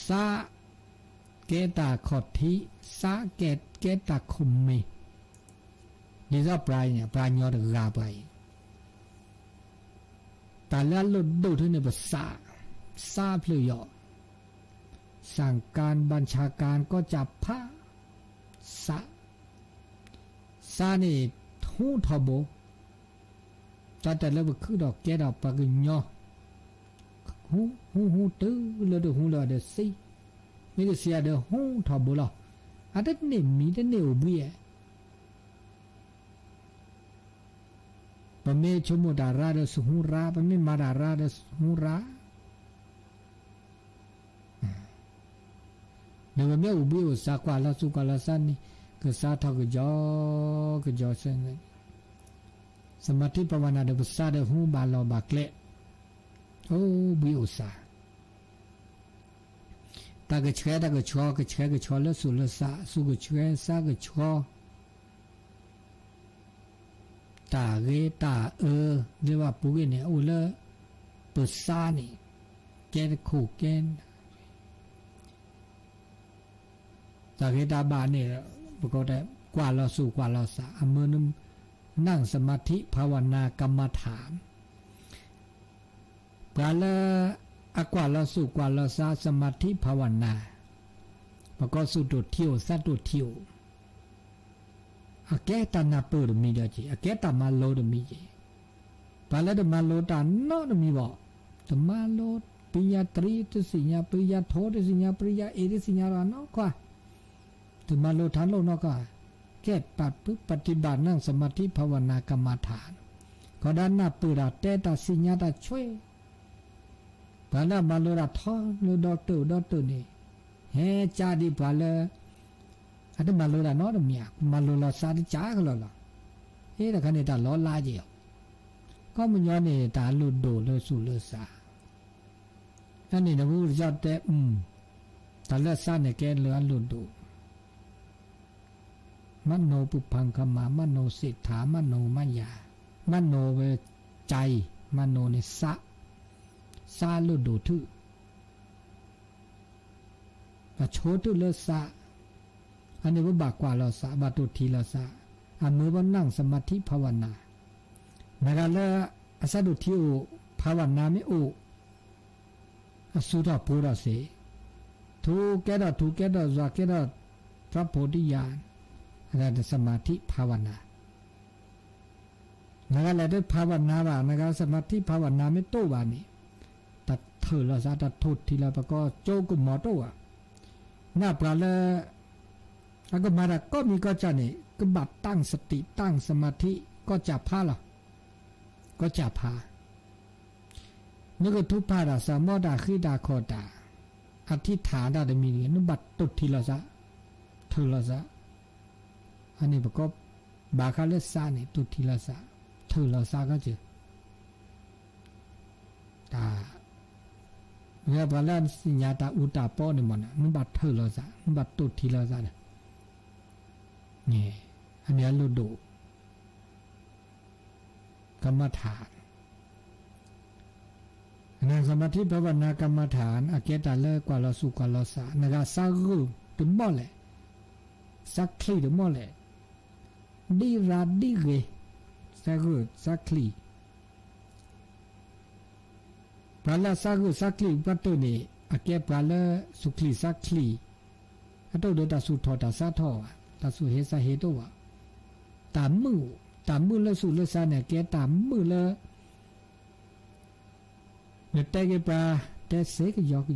သးကဲတၢ်ခီၣ်ထံး, သးကဲတၢ်ခိၣ်မ့ၢ်, ဒ်သိးပှၤအံၤန့ၣ် ပှၤကညီတဂၤပှၤအံၤ, တၢ်လၢအလိၣ်ဒိၣ်ထူန့ၣ် ပသး, သးဖျၢၣ်ယီၤ, သၣ်ကၢၣ် ဘၣ်ဆၣ်ကၢၣ် ကီၢ်ကၠၣ်ဖး, သး, သးန့ၣ် ဟူထီဘိ တၢ်တဲလၢပခုဒီးကဲထီၣ်ပှၤကညီ, ဟူ ဟူ ဟူတုၤလၢတဟူလၢအဒီးသံ, မ့ၢ်တသံအဒီးဟူထီဘိလီၤ. အတန့ၢ်မံၤတန့ၢ်အိၣ်ဘှံးဧါ. ပမ့ၢ်ဆိကမိၣ်တၢ်ရါဒီးသဟူရါ, ပမ့ၢ်မၤတၢ်ရါဒီးသဟူရါ ဒီးပမ့ၢ်အိၣ်ဘှံးအိၣ်သါ ကွၢ်လီၤသူၣ်ကွၢ်လီၤသးန့ၣ် ကသါထီၣ်ကယီကယီ, သမာဓိ ภาวนา ဒီးပသးဒီးဟူဘၣ်လီၢ်ဘၣ်ကျဲ, အိၣ်ဘှံးအိၣ်သါ, တၢ်ကဆှဲတၢ်ကဆှီ ကဆှဲကဆှီလၢသူၣ်လၢသး, သူၣ်ကဆှဲသးကဆှီ တၢ်ဂ့ၤတၢ်အၢ လၢပှၤပူၤကွံာ်န့ၣ် အိၣ်လၢပသးန့ၣ် ကဲတခိၣ်ကဲ, တၢ်ဂ့ၤတၢ်ဘၣ်န့ၣ် ပကတဲ ကွၢ်လီၤသူၣ်ကွၢ်လီၤသး အမၢ นั่งสมาธิ ภาวนา กรรมฐาน ပှၤလၢအကွၢ်လီၤသူၣ်ကွၢ်လီၤသး သမာဓိ ภาวนา ပကိးသူၣ်တိၣ်ထံအိၣ် သးတိၣ်ထံအိၣ်, အကဲတၢ်နၢ်ပၢၢ်တမံၤဒီးက့ၤ, အကဲတၢ်မၤလိတမံၤက့ၤ, ပှၤလၢတမၤလိတၢ်နီတမံၤဘၣ်, တမၤလိ ပရိญญาตรี တသ့ၣ်ညါ, ပရိญญาโท တသ့ၣ်ညါ, ပရိญญาเอก တသ့ၣ်ညါဒီးနီတခီ, တမၤလိထါလိၣ်နီတခီ, ကဲပာ် ปฏิบัติ นั่งสมาธิ ภาวนา กรรมฐาน ခီဒၣ်နၢ်ပၢၢ်တၢ်တဲတၢ်သ့ၣ်ညါတၢ်ဆွဲ ပှၤလၢအမၤလိတၢ်ထီလၢဒီတၢၢ်ဒီတၢၢ်န့ၣ် ဟဲကၢဒ်ပှၤလၢ အတမၤလိတၢ်နီတမံၤဧါ, မၤလိလီၤသးတကးကလီလီၤ. အ့ တခါန့ၣ်တၢ်လီၤလါက့ၤအီၤ, ခီပညီန့ၣ် တၢ်အလိၣ်ဒိၣ်လၢသူၣ်လၢသး, အန့ၣ်နမူတကၢ်တဲ တၢ်လၢသးန့ၣ်ကဲလၢအလိၣ်ဒိၣ် မနိပုပ်ပင်ၶမၤ, မနိသ့ၣ်ထၣ်, မနိမယၤ, မနိဝဲကၢအံၤ, မနိန့ၣ်သး, သးလိၣ်ဒိၣ်ထူၣ်, ပဆိတုၤလၢသး, အန့ၣ်ပဘၣ်ကွၢ်လီၤသး, ဘၣ်တိၣ်ထံလီၤသး, အမၢပ นั่งสมาธิ ภาวนา, နဂၤလၢအသးတိၣ်ထံအိၣ်, ภาวนา မ့ၢ်အိၣ် အသူထီၣ်ပှဲၤထီၣ်သ့, ထူကဲထီၣ်ထူကဲထီၣ်ယွၤကဲထီၣ် พระโพธิญาณ, အတၢ် สมาธิ ภาวนา, နဂၤလဲၤတ ภาวนา ဘၣ်, နဂၤ สมาธิ ภาวนา မ့ၢ်တအိၣ်ဘၣ်န့ၣ်, တၢ်ထၢၣ်လီၤသး တၢ်ထိၣ်ထံလီၤ ပကိးကၠိကမီၤတအိၣ်ဘၣ်, နၢ်ပှၤလၢ အကမၤတၢ်ကိးမံၤကိးကၢ်န့ၣ် ကဘၣ် ตั้งสติ ตั้งสมาธิ ကိးကၢ်ဖးလီၤ, ကိးကၢ်ဖး နကထုးဖးတၢ် စၢ်မီတၢ်ဃံတၢ်ခီၣ်တၢ်, အထံထၣ်တၢ်တမံၤန့ၣ် နဘၣ်တိၣ်ထံလီၤသး, ထၢၣ်လီၤသး, အန့ၣ်ပကိး ဘၣ်ဃးလၢသးန့ၣ် တိၣ်ထံလီၤသး, ထၢၣ်လီၤသးကီကၢ် တၢ်, ဝဲပှၤလၢအသ့ၣ်ညါတၢ်အူတၢ်ပီန့ၣ်မ့ၢ်န့ၣ် နဘၣ်ထၢၣ်လီၤသး, နဘၣ်တိၣ်ထံလီၤသးဒီး, အန့ၣ်အလိၣ်ဒိၣ် ကမၤထၣ် นั่งสมาธิ ภาวนา กรรมฐาน အကဲတၢ်လၢကွၢ်လီၤသူၣ်ကွၢ်လီၤသး, နဂၤသးဂုာ်တမီၢ်လဲၣ်, သးချံတမီၢ်လဲၣ်, ဒံရၤဒံဂ့ၤ, သးဂုာ်သးချံ ပှၤလၢအသးဂုာ်သးချံပှၤတၢၢ်န့ၣ် အကဲပှၤလၢသူၣ်ချံသးချံ, အတအိၣ်ဒီးတၢ်သူၣ်ထီၣ်တၢ်သးထီၣ်ဘၣ်, တၢ်သူၣ်ဟ့သးဟ့တအိၣ်ဘၣ်, တၢ်မုာ်, တၢ်မုာ်လၢသူၣ်လၢသးန့ၣ် အကဲတၢ်မုာ်လၢ နတဲက့ၤပှၤ, တဲသ့ကယီ,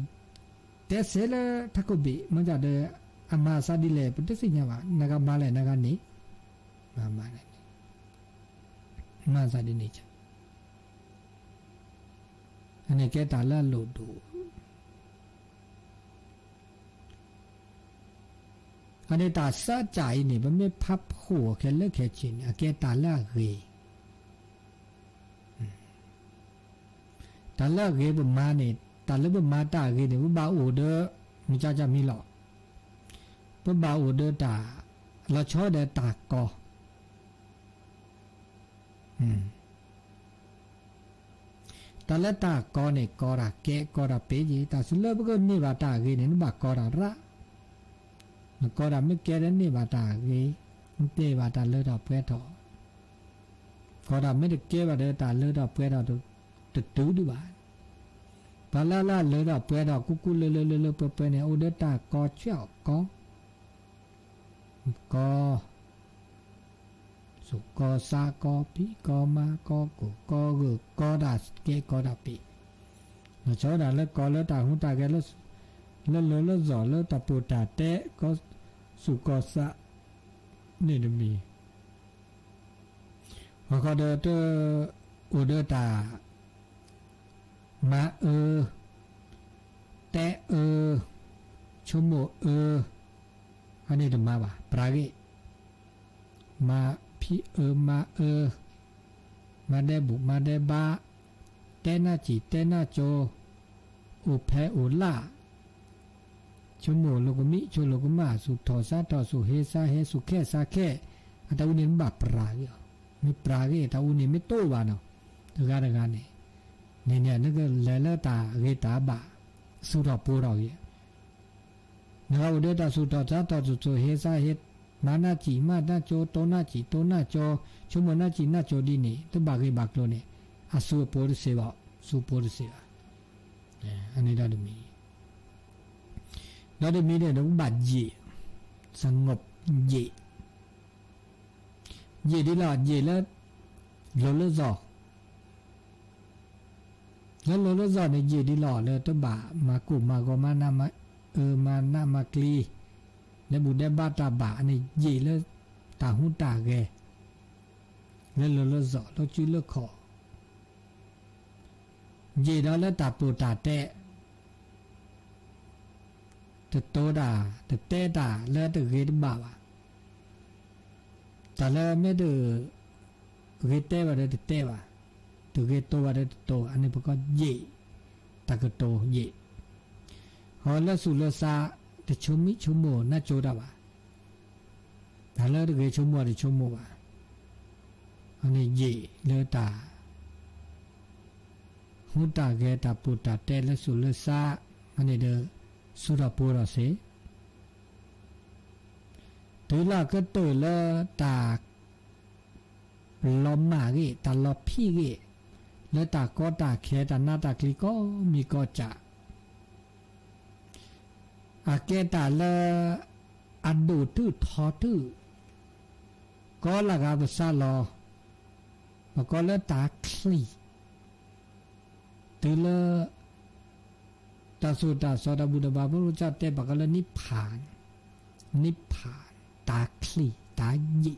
တဲသ့လၢထးခိၣ်ဘ့ၣ် မ့ၢ်ဒ်ဒီး အမၤသးဒ်လဲၣ် ပတသ့ၣ်ညါဘၣ်, နဂၤမၤလဲၣ်နဂၤန့ၣ်, မၤမၤလဲၣ်န့ၣ် မၤသးဒ်န့ၣ်, အန့ၣ်ကဲတၢ်လၢအလိၣ်ဒိၣ်, အန့ၣ်တၢ်စၢကၠးအံၤန့ၣ် ပမ့ၢ်ဖးဖှိၣ်ခဲလၢာ်ခဲဆ့န့ၣ် အကဲတၢ်လၢအဂ့ၤ တၢ်လၢအဂ့ၤပမၤန့ၣ် တၢ်လၢပမၤတၢ်အဂ့ၤန့ၣ် ပဘၣ်အိၣ်ဒီး မုၢ်ကၢကၢမံၤလီၤ. ပဘၣ်အိၣ်ဒီးတၢ် လီၤဆီဒီးတၢ်ကီ, တၢ်လၢတၢ်ကီန့ၣ် ကီတၢ်ကဲ ကီတၢ်ပ့ၤက့ၤ, တၢ်စုလၢပကန့ၢ်ဘၣ်တၢ်အဂ့ၤန့ၣ် နဘၣ်ကီတၢ်ရၣ်, နကီတၢ်မ့ၢ်ကဲဒီးန့ၢ်ဘၣ်တၢ်အဂ့ၤ, နန့ၢ်ဘၣ်တၢ်လၢထီၣ်ပှဲၤထီၣ် ကီတၢ်မ့ၢ်တကဲဘၣ်ဒီးတၢ်လၢထီၣ်ပှဲၤထီၣ်တတုၤဒံးဘၣ်. ပှၤလၢလၢလၢထီၣ်ပှဲၤထီၣ် ကူကူလၢလၢလၢလၢပှဲၤပှဲၤန့ၣ် အိၣ်ဒီးတၢ်ကီဆၢကီ, ကီ, သူၣ်ကီသးကီ ဖံးကီမၤကီ ကိၢ်ကီဂၢၢ် ကီတၢ်ကဲကီတၢ်ပ့ၤ, လီၤဆီဒၣ်တၢ်လၢကီလၢတၢ်ဟူးတၢ်ဂဲၤ လၢလိၤလၢလီၤ လၢတၢ်ပီးတၢ်တဲ ကီသူၣ်ကီသးန့ၣ်တမံၤ ဟီၣ်ခိၣ်ဒီးတအိၣ်ဒီးတၢ် မၤအၢ, တဲအၢ, ဆိကမိၣ်အၢ, အန့ၣ်တမၤဘၣ် ပြးဂ့ၢ်, မၤဖံးအၢမၤအၢ, မၤဒဲးဘူၣ်မၤဒဲးဘါ, တဲနၢ်စံၣ်တဲနၢ်ကၠိ, အိၣ်ဖဲအိၣ်လၢ် ဆိကမိၣ်လိာ်ကမံ ဆိကမိၣ်လိာ်ကမၣ် သူၣ်ထီၣ်စးထီၣ် သူၣ်ဟ့သးဟ့ သူၣ်ခဲသးခဲ, အတၢ်အူန့ၣ်မ့ၢ်ဘၣ်ပြးဂ့ၤ, မ့ၢ်ပြးဂ့ၤ တၢ်အူန့ၣ်မ့ၢ်တအိၣ်ဘၣ်နီၤ, တဂၤတဂၤန့ၣ်, န့ၣ်န့ၣ် နကလဲၤလၢတၢ်ဂ့ၤတၢ်ဘၣ်, သူၣ်ထီၣ်ပိၤထီၣ်ဂ့ၤ နဂၤအိၣ်ဒီးတၢ်သူၣ်ထီၣ်စးထီၣ် သူၣ်ထီၣ်ဟ့သးဟ့, မၤနၢ်စံၣ်မၤနၢ်ကၠိ တိၢ်နၢ်စံၣ်တိၢ်နၢ်ကၠိ, ဆိကမိၣ်နၢ်စံၣ်နၢ်ကၠိဒ်န့ၣ် တဘၣ်ဂ့ၤဘၣ်ကျိၤန့ၣ်, အသူအပိၤတသ့ဘၣ်, သူအပိၤတသ့ဘၣ်. အန့ၣ်ဒီးတမံၤ, ဒီးတမံၤန့ၣ် နကဘၣ်ယံာ်, သငိးယံာ်, ယံာ်ဒ်လီၤ ယံာ်လၢ လိၤလၢသီၣ် လၢလိၤလၢသီၣ်န့ၣ် ယံာ်ဒ်လီၤ လၢတဘၣ်မၤကိၢ်မၤဂီၤ မၤနးမၤအၢ မၤနးမၤကျံ, ဒဲးဘူၣ်ဒဲးဘါတၢ်ဘၣ်န့ၣ် ယံာ်လၢတၢ်ဟူးတၢ်ဂဲၤ, လၢလိၤလၢသီၣ် လၢစုလၢခီၣ်, ယံာ်ဒီးလၢတၢ်ပီးတၢ်တဲ တတိၤတၢ် တတဲတၢ်လၢတဂ့ၤတဘၣ်ဘၣ်, တၢ်လၢမ့ၢ်တဂ့ၤတဲဘၣ်ဒီးတတဲဘၣ်, တဂ့ၤတိၤဘၣ်ဒီးတတိၤ, အန့ၣ်ပကိးယံာ်, တၢ်ကတိၤယံာ်, ဟီလၢသူၣ်လၢသး တဆိမိၣ်ဆိကမိၣ်နၢ်ကၠိတၢ်ဘၣ်, တၢ်လၢတဂ့ၤဆိကမိၣ်တဆိကမိၣ်ဘၣ်, အန့ၣ်ယံာ်လၢတၢ် ဟူးတၢ်ဂဲၤ တၢ်ပီးတၢ်တဲလၢသူၣ်လၢသး, အန့ၣ်ဒီး သူၣ်ထီၣ်ပိၤထီၣ်သ့, တုၤလၢကတၢၢ်လၢတၢ်လီၤမၢ်ဂ့ၢ် တၢ်လီၤဖံးဂ့ၢ် လၢတၢ်ကီတၢ်ခဲ တၢ်နးတၢ်ကျံၤကိးမံၤကိးကး အကဲတၢ်လၢ အဒိၣ်တုာ်ထီတုာ် ကီလၢဂၤပသးလီၤ, ပကိးလၢတၢ်ချံၣ်, တုၤလၢ တၢ်သိၣ်တၢ်သီတၢ်ဘူၣ်တၢ်ဘါ ပရိသတ်တဲ ပကိးလၢ နိဗ္ဗာန်, နိဗ္ဗာန်, တၢ်ချံၣ်တၢ်ယံာ်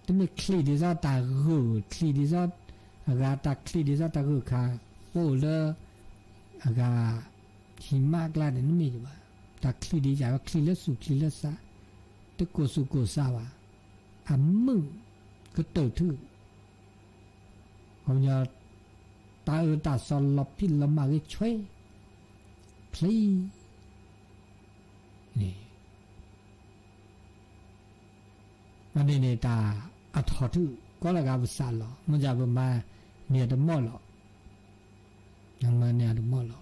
တမ့ၢ်ချံၣ်ဒ်သိးတၢ်ဂၢၢ်, ချံၣ်ဒ်သိးအဂၤ, တၢ်ချံၣ်ဒ်သိးတၢ်ဂၢၢ်ခါ, ပအိၣ်လၢ အဂၤ ဟံၣ်မးအကျါန့ၣ် နမ့ၢ်ယဘၣ်, တၢ်ချံၣ်ဒ်ယၤ ချံၣ်လၢသူၣ်ချံၣ်လၢသး, တကိၢ်သူၣ်ကိၢ်သးဘၣ်, အမုာ်ကတၢၢ်ထု, ခီပညီ တၢ်အၢတၢ်သီလီၤဖံးလီၤမၢ်ဂ့ၤဆွဲ, ချံၣ် န့ၣ် အန့ၣ်န့ၣ် တၢ်အထီၣ်ထု ကီလၢဂၤပသးလီၤ, မ့ၢ်ဒ်ပမၤန့ၢ်တမီၢ်လီၤ, မၤန့ၢ်တမီၢ်လီၤ.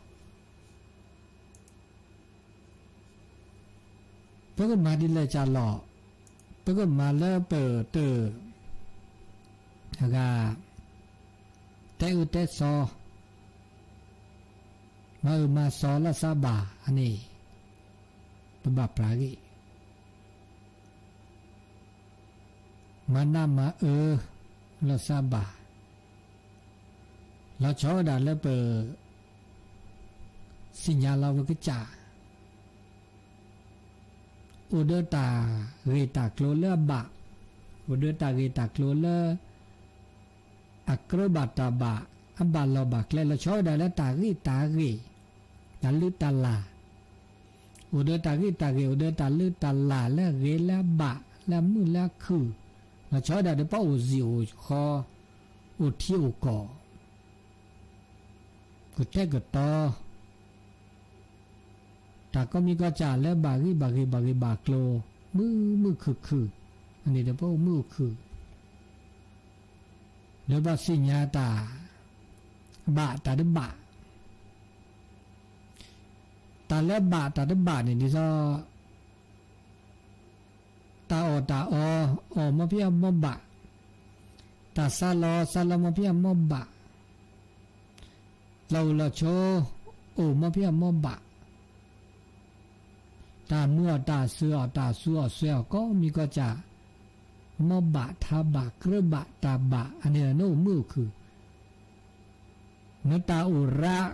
ပကမၤဒ်လဲၣ်ကလီၤ, ပကမၤလၢပတၢၢ် အဂၤ တဲအၢတဲသီ မၤအၢမၤသီလၢသးဘၣ်အန့ၣ် ပဘၣ်ပြးဂ့ၢ်, မၤနးမၤအၢလၢသးဘၣ်, လီၤဆီဝဲဒၣ်လၢပ သ့ၣ်ညါလီၤပကစၢ် အိၣ်ဒီးတၢ်ဂ့ၢ်တၢ်ကျိၤလၢအဘၣ်, အိၣ်ဒီးတၢ်ဂ့ၢ်တၢ်ကျိၤလၢ အကြၢးဘၣ်တၢ်ဘၣ်, အဘၣ်လီၢ်ဘၣ်ကျဲ လီၤဆီဝဲဒၣ်လၢတၢ်ဂ့ၢ်တၢ်ဂ့ၢ်, တၢ်လုၢ်တၢ်လၢ်, အိၣ်ဒီးတၢ်ဂ့ၢ်တၢ်ဂ့ၢ်, အိၣ်ဒီးတၢ်လုၢ်တၢ်လၢ်လၢအဂ့ၤလၢအဘၣ်, လၢအမုာ်လၢအခုၣ်, လီၤဆီဝဲဒၣ်ဒီးပှၤအိၣ်စ့ၢ်အိၣ်ဃီ, အိၣ်ထံအိၣ်ကီၢ် ကတဲာ်ကတီၤ တၢ်ကိးမံၤကိးကၢ်လၢဘၣ်ဂံၢ်ဘၣ်ဂ့ၤ ဘၣ်ဂ့ၢ်ဘၣ်ကျိၤ, မုာ်မုာ်ခုၣ်ခုၣ်, အန့ၣ်ဒီးပအိၣ်မုာ်အိၣ်ခုၣ်, ဒီးပသ့ၣ်ညါတၢ်ဘၣ်တၢ်တဘၣ်, တၢ်လၢဘၣ်တၢ်တဘၣ်န့ၣ် ဒ်သိး တၢ်အီၣ်တၢ်အီ, အီၣ်မ်ပှဲၤအီၤမ်ဘၣ်, တၢ်စးလီၤ စးလီၤမ်ပှဲၤအီၤမ်ဘၣ်, လီၢ်အိၣ်လီၢ်ဆိး, အိၣ်မ်ပှဲၤအီၤမ်ဘၣ်, တၢ်မုာ်အီၣ်တၢ်စူၤအီၣ် တၢ်စူၤအီၣ်စဲအီၣ် ကိးမံၤကိးကၢ်, မ်ဘၣ်ထါဘၣ် ကြၢးဘၣ်တၢ်ဘၣ်, အန့ၣ်နအိၣ်မုာ်အိၣ်ခုၣ် နတၢ်အိၣ်ရး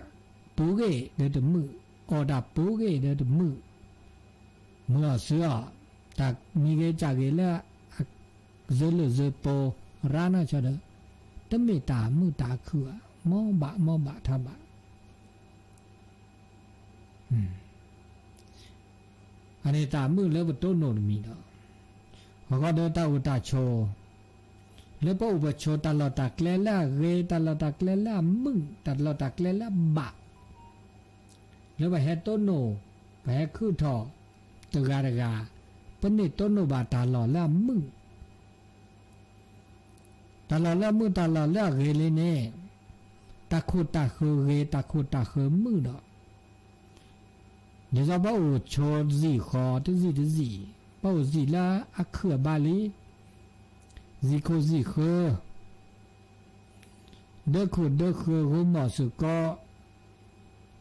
ပူၤဂ့ၤဒီးတမုာ်, အီၣ်တၢ်ပူၤဂ့ၤဒီးတမုာ်, မုာ်အီၣ်စူၤအီၣ်, တၢ်မံၤဂ့ၤကၢ်ဂ့ၤလၢ အစၢၤလၢာ်စၢၤပူၤ ရးနီၢ်ဆိဒီး တမ့ၢ်တၢ်မုာ်တၢ်ခုၣ်ဘၣ်, မ်ဘၣ်မ်ဘၣ်ထါဘၣ် အန့ၣ်တၢ်မုာ်လၢပတိၢ်နီၣ်တမံၤဒီး အဃိဒီးတၢ်အိၣ်တၢ်ဆိး, လၢပအိၣ်ပဆိးတၢ်လီၢ်တၢ်ကျဲလၢအဂ့ၤ, တၢ်လီၢ်တၢ်ကျဲလၢအမုာ်, တၢ်လီၢ်တၢ်ကျဲလၢအဘၣ်, လၢပဟဲတိၢ်နီၣ်, ပဟဲခုၣ်ထီၣ်တဂၤတဂၤ, ပန့ၢ်တိၢ်နီၣ်ဘၣ်တၢ်လီၢ်လၢအမုာ် တၢ်လီၢ်လၢအမုာ် တၢ်လီၢ်လၢအဂ့ၤလံန့ၣ်, တၢ်ခိၣ်တၢ်ဃၢၤဂ့ၤ, တၢ်ခိၣ်တၢ်ဃၢၤမုာ်ဒီး, ဒ်သိးပအိၣ်ဆိးတစံၣ်ဃီ တစံၣ်တစံၣ်, ပအိၣ်စံၣ်လၢအခုၣ်အဘါလံ, စံၣ်ခိၣ်စံၣ်ဃၢၤ ဒၢခိၣ်ဒၢဃၢၤ ဂိၤမီၣ်စ့ၢ်ကီး,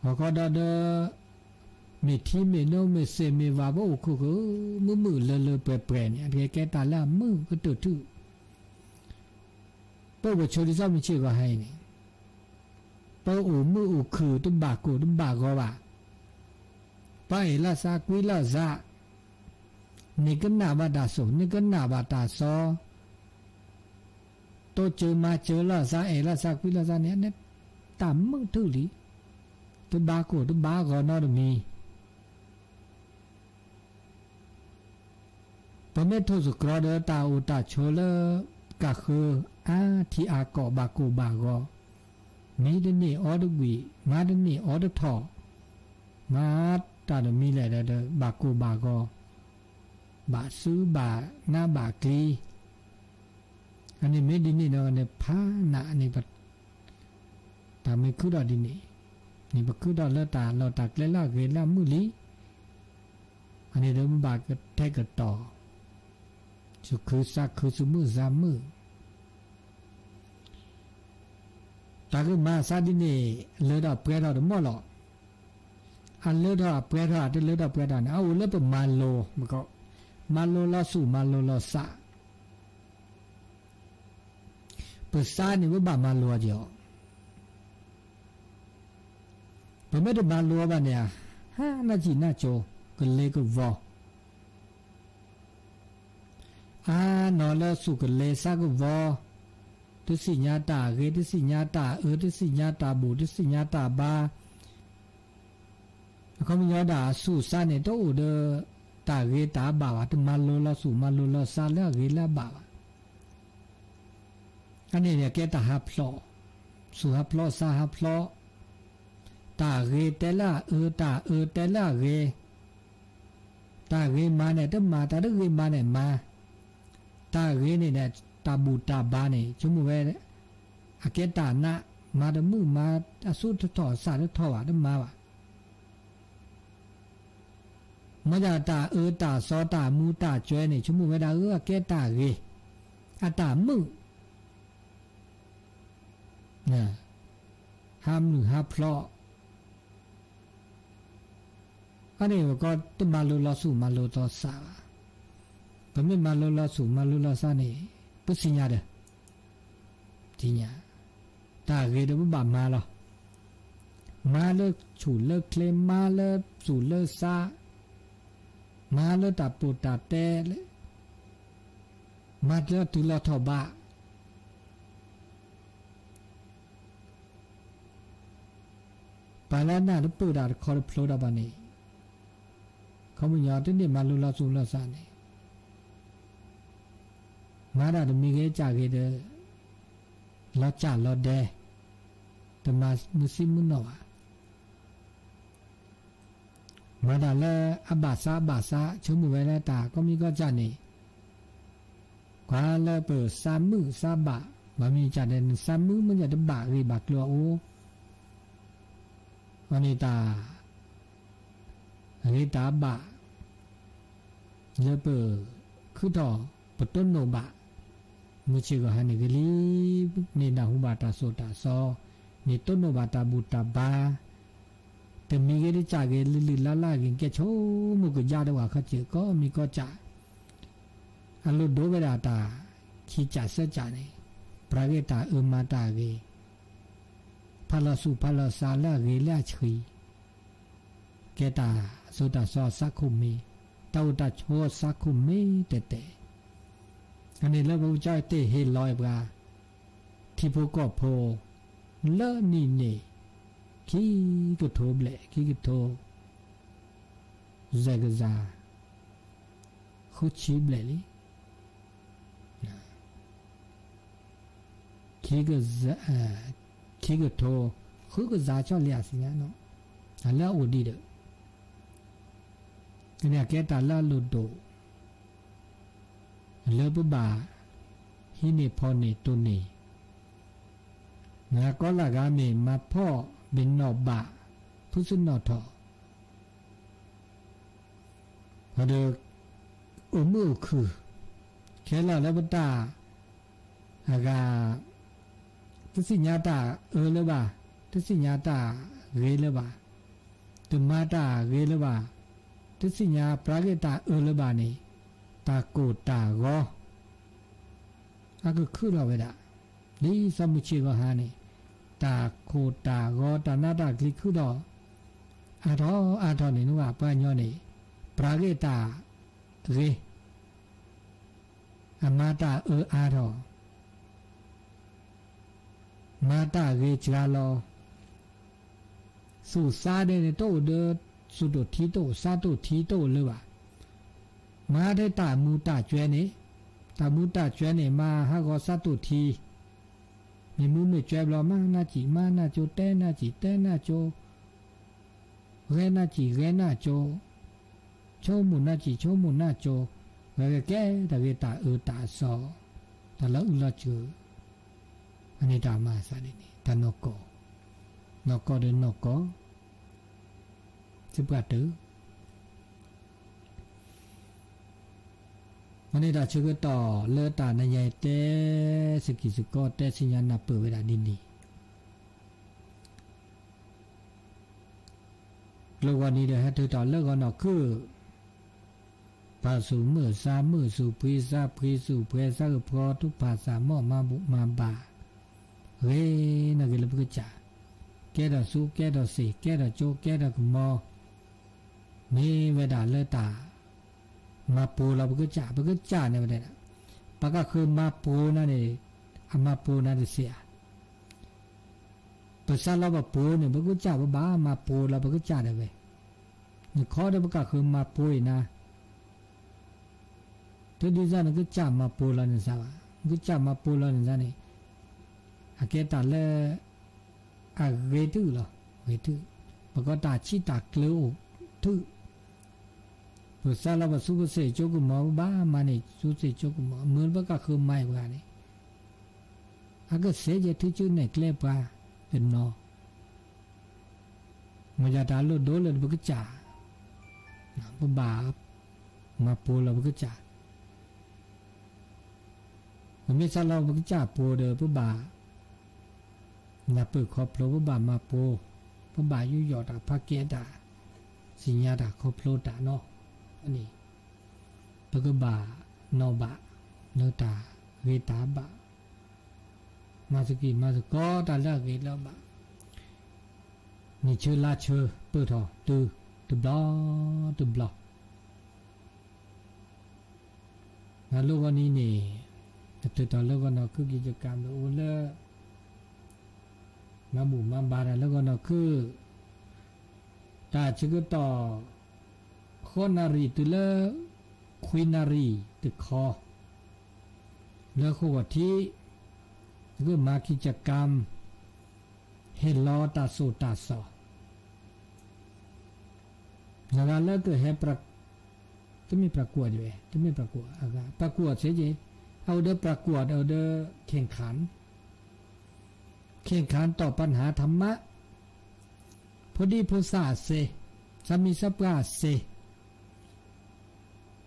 ဟီၣ်ခီဒီးဒီး မ့ၢ်ထံမ့ၢ်နိ မ့ၢ်စဲးမ့ၢ်ဝါ ပအိၣ်ခိၣ်ဃၢၤ မုာ်မုာ်လၢလၢပှဲၤပှဲၤန့ၣ် အတကဲကဲတၢ်လၢအမုာ်ကတၢၢ်ထူၣ်, ပအိၣ်ပဆိးဒ်သိးမုၢ်ဆ့ၣ်ဂီၤဟါအံၤန့ၣ်, ပအိၣ်မုာ်အိၣ်ခုၣ်တဘၣ်ကိၢ်တဘၣ်ဂီၤဘၣ်, ပအဲၣ်လီၤသးကွံလီၤသး, န့ၢ်ကနၣ်ဘၣ်တၢ်စိၣ် န့ၢ်ကနၣ်ဘၣ်တၢ်စီ တိစၢၤမၤစၢၤလီၤသး အဲၣ်လီၤသးကွံလီၤသးန့ၣ် အန့ၣ်တၢ်မုာ်ထူၣ်လံ, တဘၣ်ကိၢ်တဘၣ်ဂီၤနီတမံၤ, ပမ့ၢ်ထိၣ်သတြီၤဒီးတၢ်အိၣ်တၢ်ဆိးလၢ ကၢ်ဃၢအါထံအါကီၢ်ဘၣ်ကိၢ်ဘၣ်ဂီၤ, မံတန့ၢ်အီတကွံာ် မၤတန့ၢ်အီတထီၣ်, မၤတၢ်တမံၤလဲၣ်ဒီး ဘၣ်ကိၢ်ဘၣ်ဂီၤ, ဘၣ်စုဘၣ်နါဘၣ်ကျံ, အန့ၣ်မ့ၢ်ဒ်န့ၣ်ဒီး ဖးနးန့ၣ် တၢ်မ့ၢ်ခုၣ်ထီၣ်ဒ်န့ၣ်, န့ၣ်ပခုၣ်ထီၣ်လၢတၢ်လီၢ်တၢ်ကျဲလၢအဂ့ၤလၢအမုာ်လံ, အန့ၣ်ဒီးပဘၣ်ကတဲာ်ကတီၤ, သူၣ်ခုသးခု သူၣ်မုာ်သးမုာ်, တၢ်ကမၤအသးဒ်န့ၣ် လၢထီၣ်ပှဲၤထီၣ်တမီၢ်လီၤ, အလၢထီၣ်အပှဲၤထီၣ် တလၢထီၣ်ပှဲၤထီၣ်န့ၣ် အအိၣ်လၢပမၤလိ, မၤလိလီၤသူၣ်မၤလိလီၤသး ပသးန့ၣ် ပဘၣ်မၤလိအီၤက့ၤအီၤ, ပမ့ၢ်တမၤလိအီၤဘၣ်န့ၣ် ဟးနးစံၣ်နးစိၤ ကလ့ကဝီၤ, အါနီၤလၢသူၣ်ကလ့သးကဝီၤ, တသ့ၣ်ညါတၢ်အဂ့ၤ တသ့ၣ်ညါတၢ်အၢ တသ့ၣ်ညါတၢ်ဘူၣ် တသ့ၣ်ညါတၢ်ဘါ အခီပညီဒၣ်အသူၣ်အသးန့ၣ် တအိၣ်ဒီးတၢ်ဂ့ၤတၢ်ဘၣ်ဘၣ်, တမၤလိလီၤသူၣ်မၤလိလီၤသးလၢအဂ့ၤလၢအဘၣ်ဘၣ်, အန့ၣ်န့ၣ်ကဲတၢ်ဟးဖျိး, သူၣ်ဟးဖျိးသးဟးဖျိး, တၢ်ဂ့ၤတဲလၢအအၢ တၢ်အၢတဲလၢအဂ့ၤ, တၢ်ဂ့ၤမၤန့ၣ်တမၤ တၢ်တဂ့ၤမၤန့ၣ်မၤ, တၢ်ဂ့ၤန့ၣ်ဒီး တၢ်ဘူၣ်တၢ်ဘါန့ၣ် ဆိကမိၣ်ဝဲ အကဲတၢ်နး, မၤတမုာ်မၤ အသူၣ်တထီၣ်အသးတထီၣ်ဘၣ် တမၤဘၣ်, မ့ၢ်ဒၣ်တၢ်အၢတၢ်သီတၢ်မူတၢ်ကွဲန့ၣ် ဆိကမိၣ်ဝဲဒၣ်အၢ အကဲတၢ်ဂ့ၤ, အတၢ်မုာ် ဟးမုာ်ဟးဖျိး, အန့ၣ်ပကီးတမၤလိလီၤသူၣ်မၤလိလီၤသးဘၣ်, ပမ့ၢ်မၤလိလီၤသူၣ်မၤလိလီၤသးန့ၣ် ပသ့ၣ်ညါဒီး သ့ၣ်ညါ, တၢ်ဂ့ၤဒီးပဘၣ်မၤလီၤ, မၤလၢဆူၣ်လၢချ့ မၤလၢသူၣ်လၢသး, မၤလၢတၢ်ပိာ်တၢ်တဲလၢ မၤတၢ်တုၤလီၤထီၣ်ဘး ပှၤလၢအနၢ်တပၢၢ်တၢ်တခီတဖျိဒီးဘၣ်န့ၣ်, ခီပညီတန့ၢ်မၤလိလီၤသူၣ်လီၤသးန့ၣ်, မၤတၢ်တမံၤဂ့ၤကၢ်ဂ့ၤဒီး, လီၤကၢ်လီၤဒဲ, တမၤမုၢ်ဆ့မုၢ်နီၢ်ဘၣ်. မၤတၢ်လၢအဘၣ်ဆါအဘၣ်ဆါ ဆိကမိၣ်ဝဲလၢတၢ်ကီမံၤကီၢ်ကၢ်န့ၣ်, ကွၢ်လၢပစါမုၢ်စါဘၣ်, ဘၣ်မနုၤကၢ်ဒီး နစါမုၢ်မ့ၢ်တဘၣ်ဂ့ၤဘၣ်ကျိၤအအိၣ်, အန့ၣ်တၢ် ဂ့ၤတၢ်ဘၣ် လၢပခုထီၣ်ပတိၢ်နီၣ်ဘၣ် မုၢ်ဆ့ၣ်ဂီၤဟါန့ၣ်ဂ့ၤလံ, န့ၣ်နၢ်ဟူဘၣ်တၢ်သိၣ်တၢ်သီ, န့ၣ်တိၢ်နီၣ်ဘၣ်တၢ်ဘူၣ်တၢ်ဘါ, တမံၤဂ့ၤတကၢ်ဂ့ၤ လုၢ်လုၢ်လၢ်လၢ်ဂ့ၤ ကဲဆိကမိၣ်ကယါဒီးဝဲခီစၢၢ် ကီမံၤကီၢ်ကၢ်, အလိၣ်ဒိဝဲဒၣ်တၢ်ခံကၢ်သၢကၢ်န့ၣ်, ပှၤဂ့ၤတၢ်အၢမၤတၢ်ဂ့ၤ, ဖးလီၤသူၣ်ဖးလီၤသးလၢအဂ့ၤလၢအဆှံ ကဲတၢ်သိၣ်တၢ်သီအစးခိၣ်မ့ၢ်, တၢ်အိၣ်တၢ်ဆိးအစးခိၣ်မ့ၢ်တဲတဲ, အန့ၣ်လၢပကစၢ်တ့ၢ်ဟ့ၣ်လီၤပှၤ ထံဖိကီၢ်ဖိ လၢနံၣ်န့ၣ် ခံကထိဘျဲၣ် ခံကထိ ယဲၢ်ကယၤ ဃုဆံဘျဲၣ်လံ. ခံကထိ ဃုကယၤဆီၣ်လံအစံၣ်ညါနီၤ, တၢ်လၢအအိၣ်ဒံးဒီး ကန့ၣ်ကဲတၢ်လၢအလိၣ်ဒိၣ် လၢပဘၣ်ဟံးန့ၢ်ဖီၣ်န့ၢ်တိၢ်န့ၢ်, နကီလၢ်ဂၤမ့ၢ်မၤဖီၣ်ဘ့ၣ်နီၣ်ဘၣ် ဖုသ့ၣ်နီၣ်ထီၣ် ဒီး အိၣ်မုာ်အိၣ်ခုၣ် ခဲလၢာ်လၢပတၢ်အဂၤ တသ့ၣ်ညါတၢ်အၢလၢၤဘၣ်, တသ့ၣ်ညါတၢ်ဂ့ၤလၢၤဘၣ်, တမၤတၢ်ဂ့ၤလၢၤဘၣ်, တသ့ၣ်ညါပှၤဂ့ၤတၢ်အၢလၢၤဘၣ်န့ၣ်, တၢ်ကိၢ်တၢ်ဂီၤ အကခုၣ်ထီၣ်ဝဲဒၣ်, ဒ်စီၤမုၢ်ဆ့ၣ်ဂီၤဟါန့ၣ်, တၢ်ကိၢ်တၢ်ဂီၤ တၢ်နးတၢ်ကျံၤခုၣ်ထီၣ် အါထီၣ်အါထီၣ်န့ၣ် နဝဲပှၤကညီန့ၣ် ပှၤဂ့ၤတၢ်ဂ့ၤ အမၤတၢ်အၢအါထီၣ်, မၤတၢ်ဂ့ၤစှၤလီၤ, သူၣ်သးဒဲးန့ၣ် တအိၣ်ဒီး သူၣ်တိၣ်ထံတိၣ် သးတိၣ်ထံတိၣ်လၢၤဘၣ်. မၤထဲတၢ်မူးတၢ်ကွဲန့ၣ်, တၢ်မူးတၢ်ကွဲန့ၣ် မၤဟးဂီၤသးတိၣ်ထံ, မ့ၢ်မူးမ့ၢ်ကွဲဘျီ မၤနၢ်စံၣ်မၤနၢ်ကၠိ တဲနၢ်စံၣ်တဲနၢ်ကၠိ ဂဲၤနၢ်စံၣ်ဂဲၤနၢ်ကၠိ, ဆိကမိၣ်နၢ်စံၣ်ဆိကမိၣ်နၢ်ကၠိ, ဝဲကဲတၢ်ဂ့ၤတၢ်အၢတၢ်အသီ, တၢ်လၢအုၣ်လီၤစၢၤ, အန့ၣ်တၢ်မၤအသးဒ်န့ၣ် တၢ်နီၢ်ကီၢ်, နီၢ်ကီၢ်ဒီးနီၢ်ကီၢ်, သပှၢ်တၢၢ် အန့ၣ်တၢ်ဆၢကတီၢ်လၢတၢ်နါယၤတဲ သကံၢ်သကီ တဲသ့ၣ်ညါနၢ်ပၢၢ်ဝဲဒၣ်ဒ်န့ၣ် ကျိဂီၤနံၤဒီးဟဲထုးထီၣ်လၢဂီၤနီၢ်ခုၣ်, ပာ်ဆူၣ်မုၢ်သးမုၢ် ဆူၣ်ဖှံသးဖှံ ဆူၣ်ပှဲၤသးကဖီ တူၢ်ဖးသးမီၢ် မၤဘူၣ်မၤဘါ, ဂ့ၤနီၢ်ဂ့ၤလၢပကစၢ်, ကဲထီၣ်သူကဲထီၣ်သ့ၣ် ကဲထီၣ်ကၠိကဲထီၣ်ကမီၤ, မ့ၢ်ဝဲဒၣ်လၢတၢ် မၤပိာ်လီၤပကစၢ် ပကစၢ်န့ၣ်ဝဲဒၣ်, ပကဃုမၤပိာ်နၤန့ၣ် အမၤပိာ်နၤတသ့ဧါ. ပစးလီၤပပိာ်န့ၣ် ပကစၢ်ပဘၣ်မၤပိာ်လီၤပကစၢ်ဒၣ်ဝဲ, နခီဒီးပကဃုမၤပိာ်အံၤနၤ, တဒ်သိးနကစၢ်မၤပိာ်လီၤနသးဘၣ်, နကစၢ်မၤပိာ်လီၤနသးန့ၣ်, အကဲတၢ်လၢ အဂ့ၤတုၤလီၤ, ဂ့ၤတုၤ, ပကီတၢ်ဆံးတၢ်ကျၢၤအိၣ်တုၤ, ပစးလီၤပသူပသ့ၣ်ကၠိကမီၤ ပဘၣ်မၤန့ၢ်သူသ့ၣ်ကၠိကမီၤ မ့ၢ်လၢပကဃုမၤအံၤပှၤန့ၣ်, အကစ့ယဲၢ်ထုကၠိနဲၣ်ကျဲပှၤတနီၤ, မ့ၢ်ယတၢ်လိၣ်ဒိလၢပကစၢ်, ပဘၣ်မၤပိာ်လီၤပကစၢ် ပမ့ၢ်စးလီၤပကစၢ်ပိာ်ဒီး ပဘၣ်နၢ်ပၢၢ်ခီဖျိ ပဘၣ်မၤပိာ်, ပဘၣ်ယူးယီၣ်တၢ်ဖးကဲတၢ်, သ့ၣ်ညါတၢ်ခီဖျိတၢ်နီၤ, အန့ၣ် ပကဘၣ်နီၣ်ဘၣ်လၢတၢ်ဂ့ၤတၢ်ဘၣ်, မၤသကိးတၢ်လၢအဂ့ၤလၢအဘၣ်, နံၣ်ဆၢလါဆၢပၢၢ်ထီၣ်တုၤတဘျီတဘျီ နၤလိဂီၤနံၤန့ၣ် တုၤထီၣ်လၢဂီၤနီၢ်ခုၣ် ကံၢ်ကကၢမ် ဒီးအိၣ်လၢ မၤဘူၣ်မၤဘါတၢ်လၢဂီၤနီၢ်ခုၣ်, တၢ်ဆၢကတီၢ် ဃိးနၣ်ရံၣ်တုၤလၢ ခွံနၣ်ရံၣ်တခီ လၢဃိာ်ဂီၤထံး ကမၤကံၢ်ကကၢမ် ဟ့ၣ်လီၤတၢ်သိၣ်တၢ်သီ နဂၤလၢကဟဲ တမ့ၢ်ပြးကွီၢ်, တမ့ၢ်ပြးကွီၢ်, ပြးကွီၢ်စ့ၢ်ကီး, အအိၣ်ဒီးပြးကွီၢ် အအိၣ်ဒီး แข่งขัน, แข่งขันตอบปัญหาธรรมะ, ဖိဒံဖိသၣ်အစ့, စီၤမံၤစီၤပှၢ်အစ့,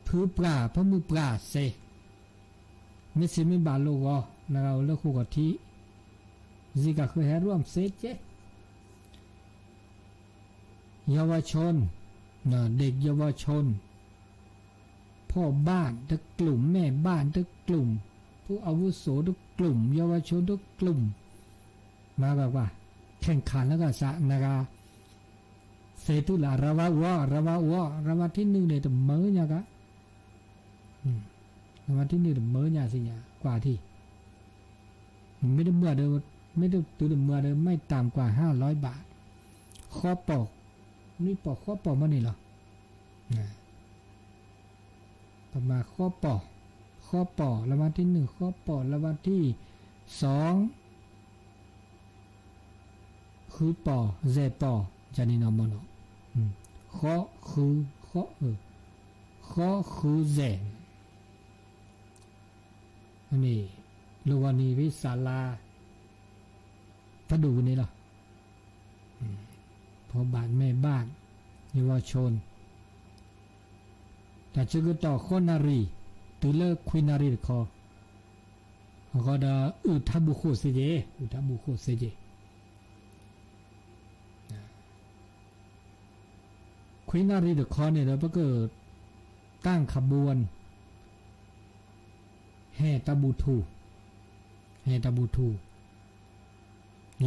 ဖုပှၢ် ဖိမုၣ်ပှၢ်အစ့, မ့ၢ်စံးမ့ၢ်ဘၣ်လိာ်ဂီၤ နဂၤအိၣ်လၢဃိာ်ဂီၤထံး, စ့ၢ်ကီးဃုဟဲရွမ်စ့ၢ်ကီး เยาวชน, เด็กเยาวชน, พ่อบ้านทุกกลุ่ม แม่บ้านทุกกลุ่ม ผู้อาวุโสทุกกลุ่ม เยาวชนทุกกลุ่ม မၤကွၢ်ကွၢ်, แข่งขันလၢကစး နဂၤ စ့တုၤလၢ ရဝၤအိၣ် ရဝၤအိၣ် ရဝၤထံနုာ်န့ၣ် တမၢညါက ရဝၤထံနုာ်တမၢညါစံညါ ကွၢ်ထံၣ် မ့ၢ်တမုာ်ဒီး မ့ၢ်တတုၤတမုာ်ဒီး ไม่ต่ำกว่าห้าร้อยบาท ဃီပီၢ် နွံပီၢ်ဃီပီၢ်မ့ၢ်န့ၣ်လီၤ. ပမၤဃီပီၢ်, ဃီပီၢ် လၢမၤထံနုာ် ဃီပီၢ် လၢမၤထံ စီၤ ဃုပီၢ် ယဲၢ်ပီၢ် ယၤန့ၣ်နီၤမ့ၢ်နီၤ, ဃီ ဃု ဃီ ဃီ ဃု ယဲၢ် န့ၣ် လီၤဂီၤနံၤဖဲစးလါ ဖးဒိၣ်ပူၤန့ၣ်လီၤ. พ่อบ้าน แม่บ้าน เยาวชน တၢ်ဆၢကတီၢ် ဃိးနၣ်ရံၣ် တုၤလၢခွံနၣ်ရံၣ်တခီ အဃိဒီး အုၣ်ထါဘူၣ်ဃိၣ်စ့ၢ်ကီး, အုၣ်ထါဘူၣ်ဃိၣ်စ့ၢ်ကီး ခွံနၣ်ရံၣ်တခီန့ၣ်ဒီး ပက ตั้งขบวน ဟဲတၢ်ဘူၣ်ထူၣ်, ဟဲတၢ်ဘူၣ်ထူၣ်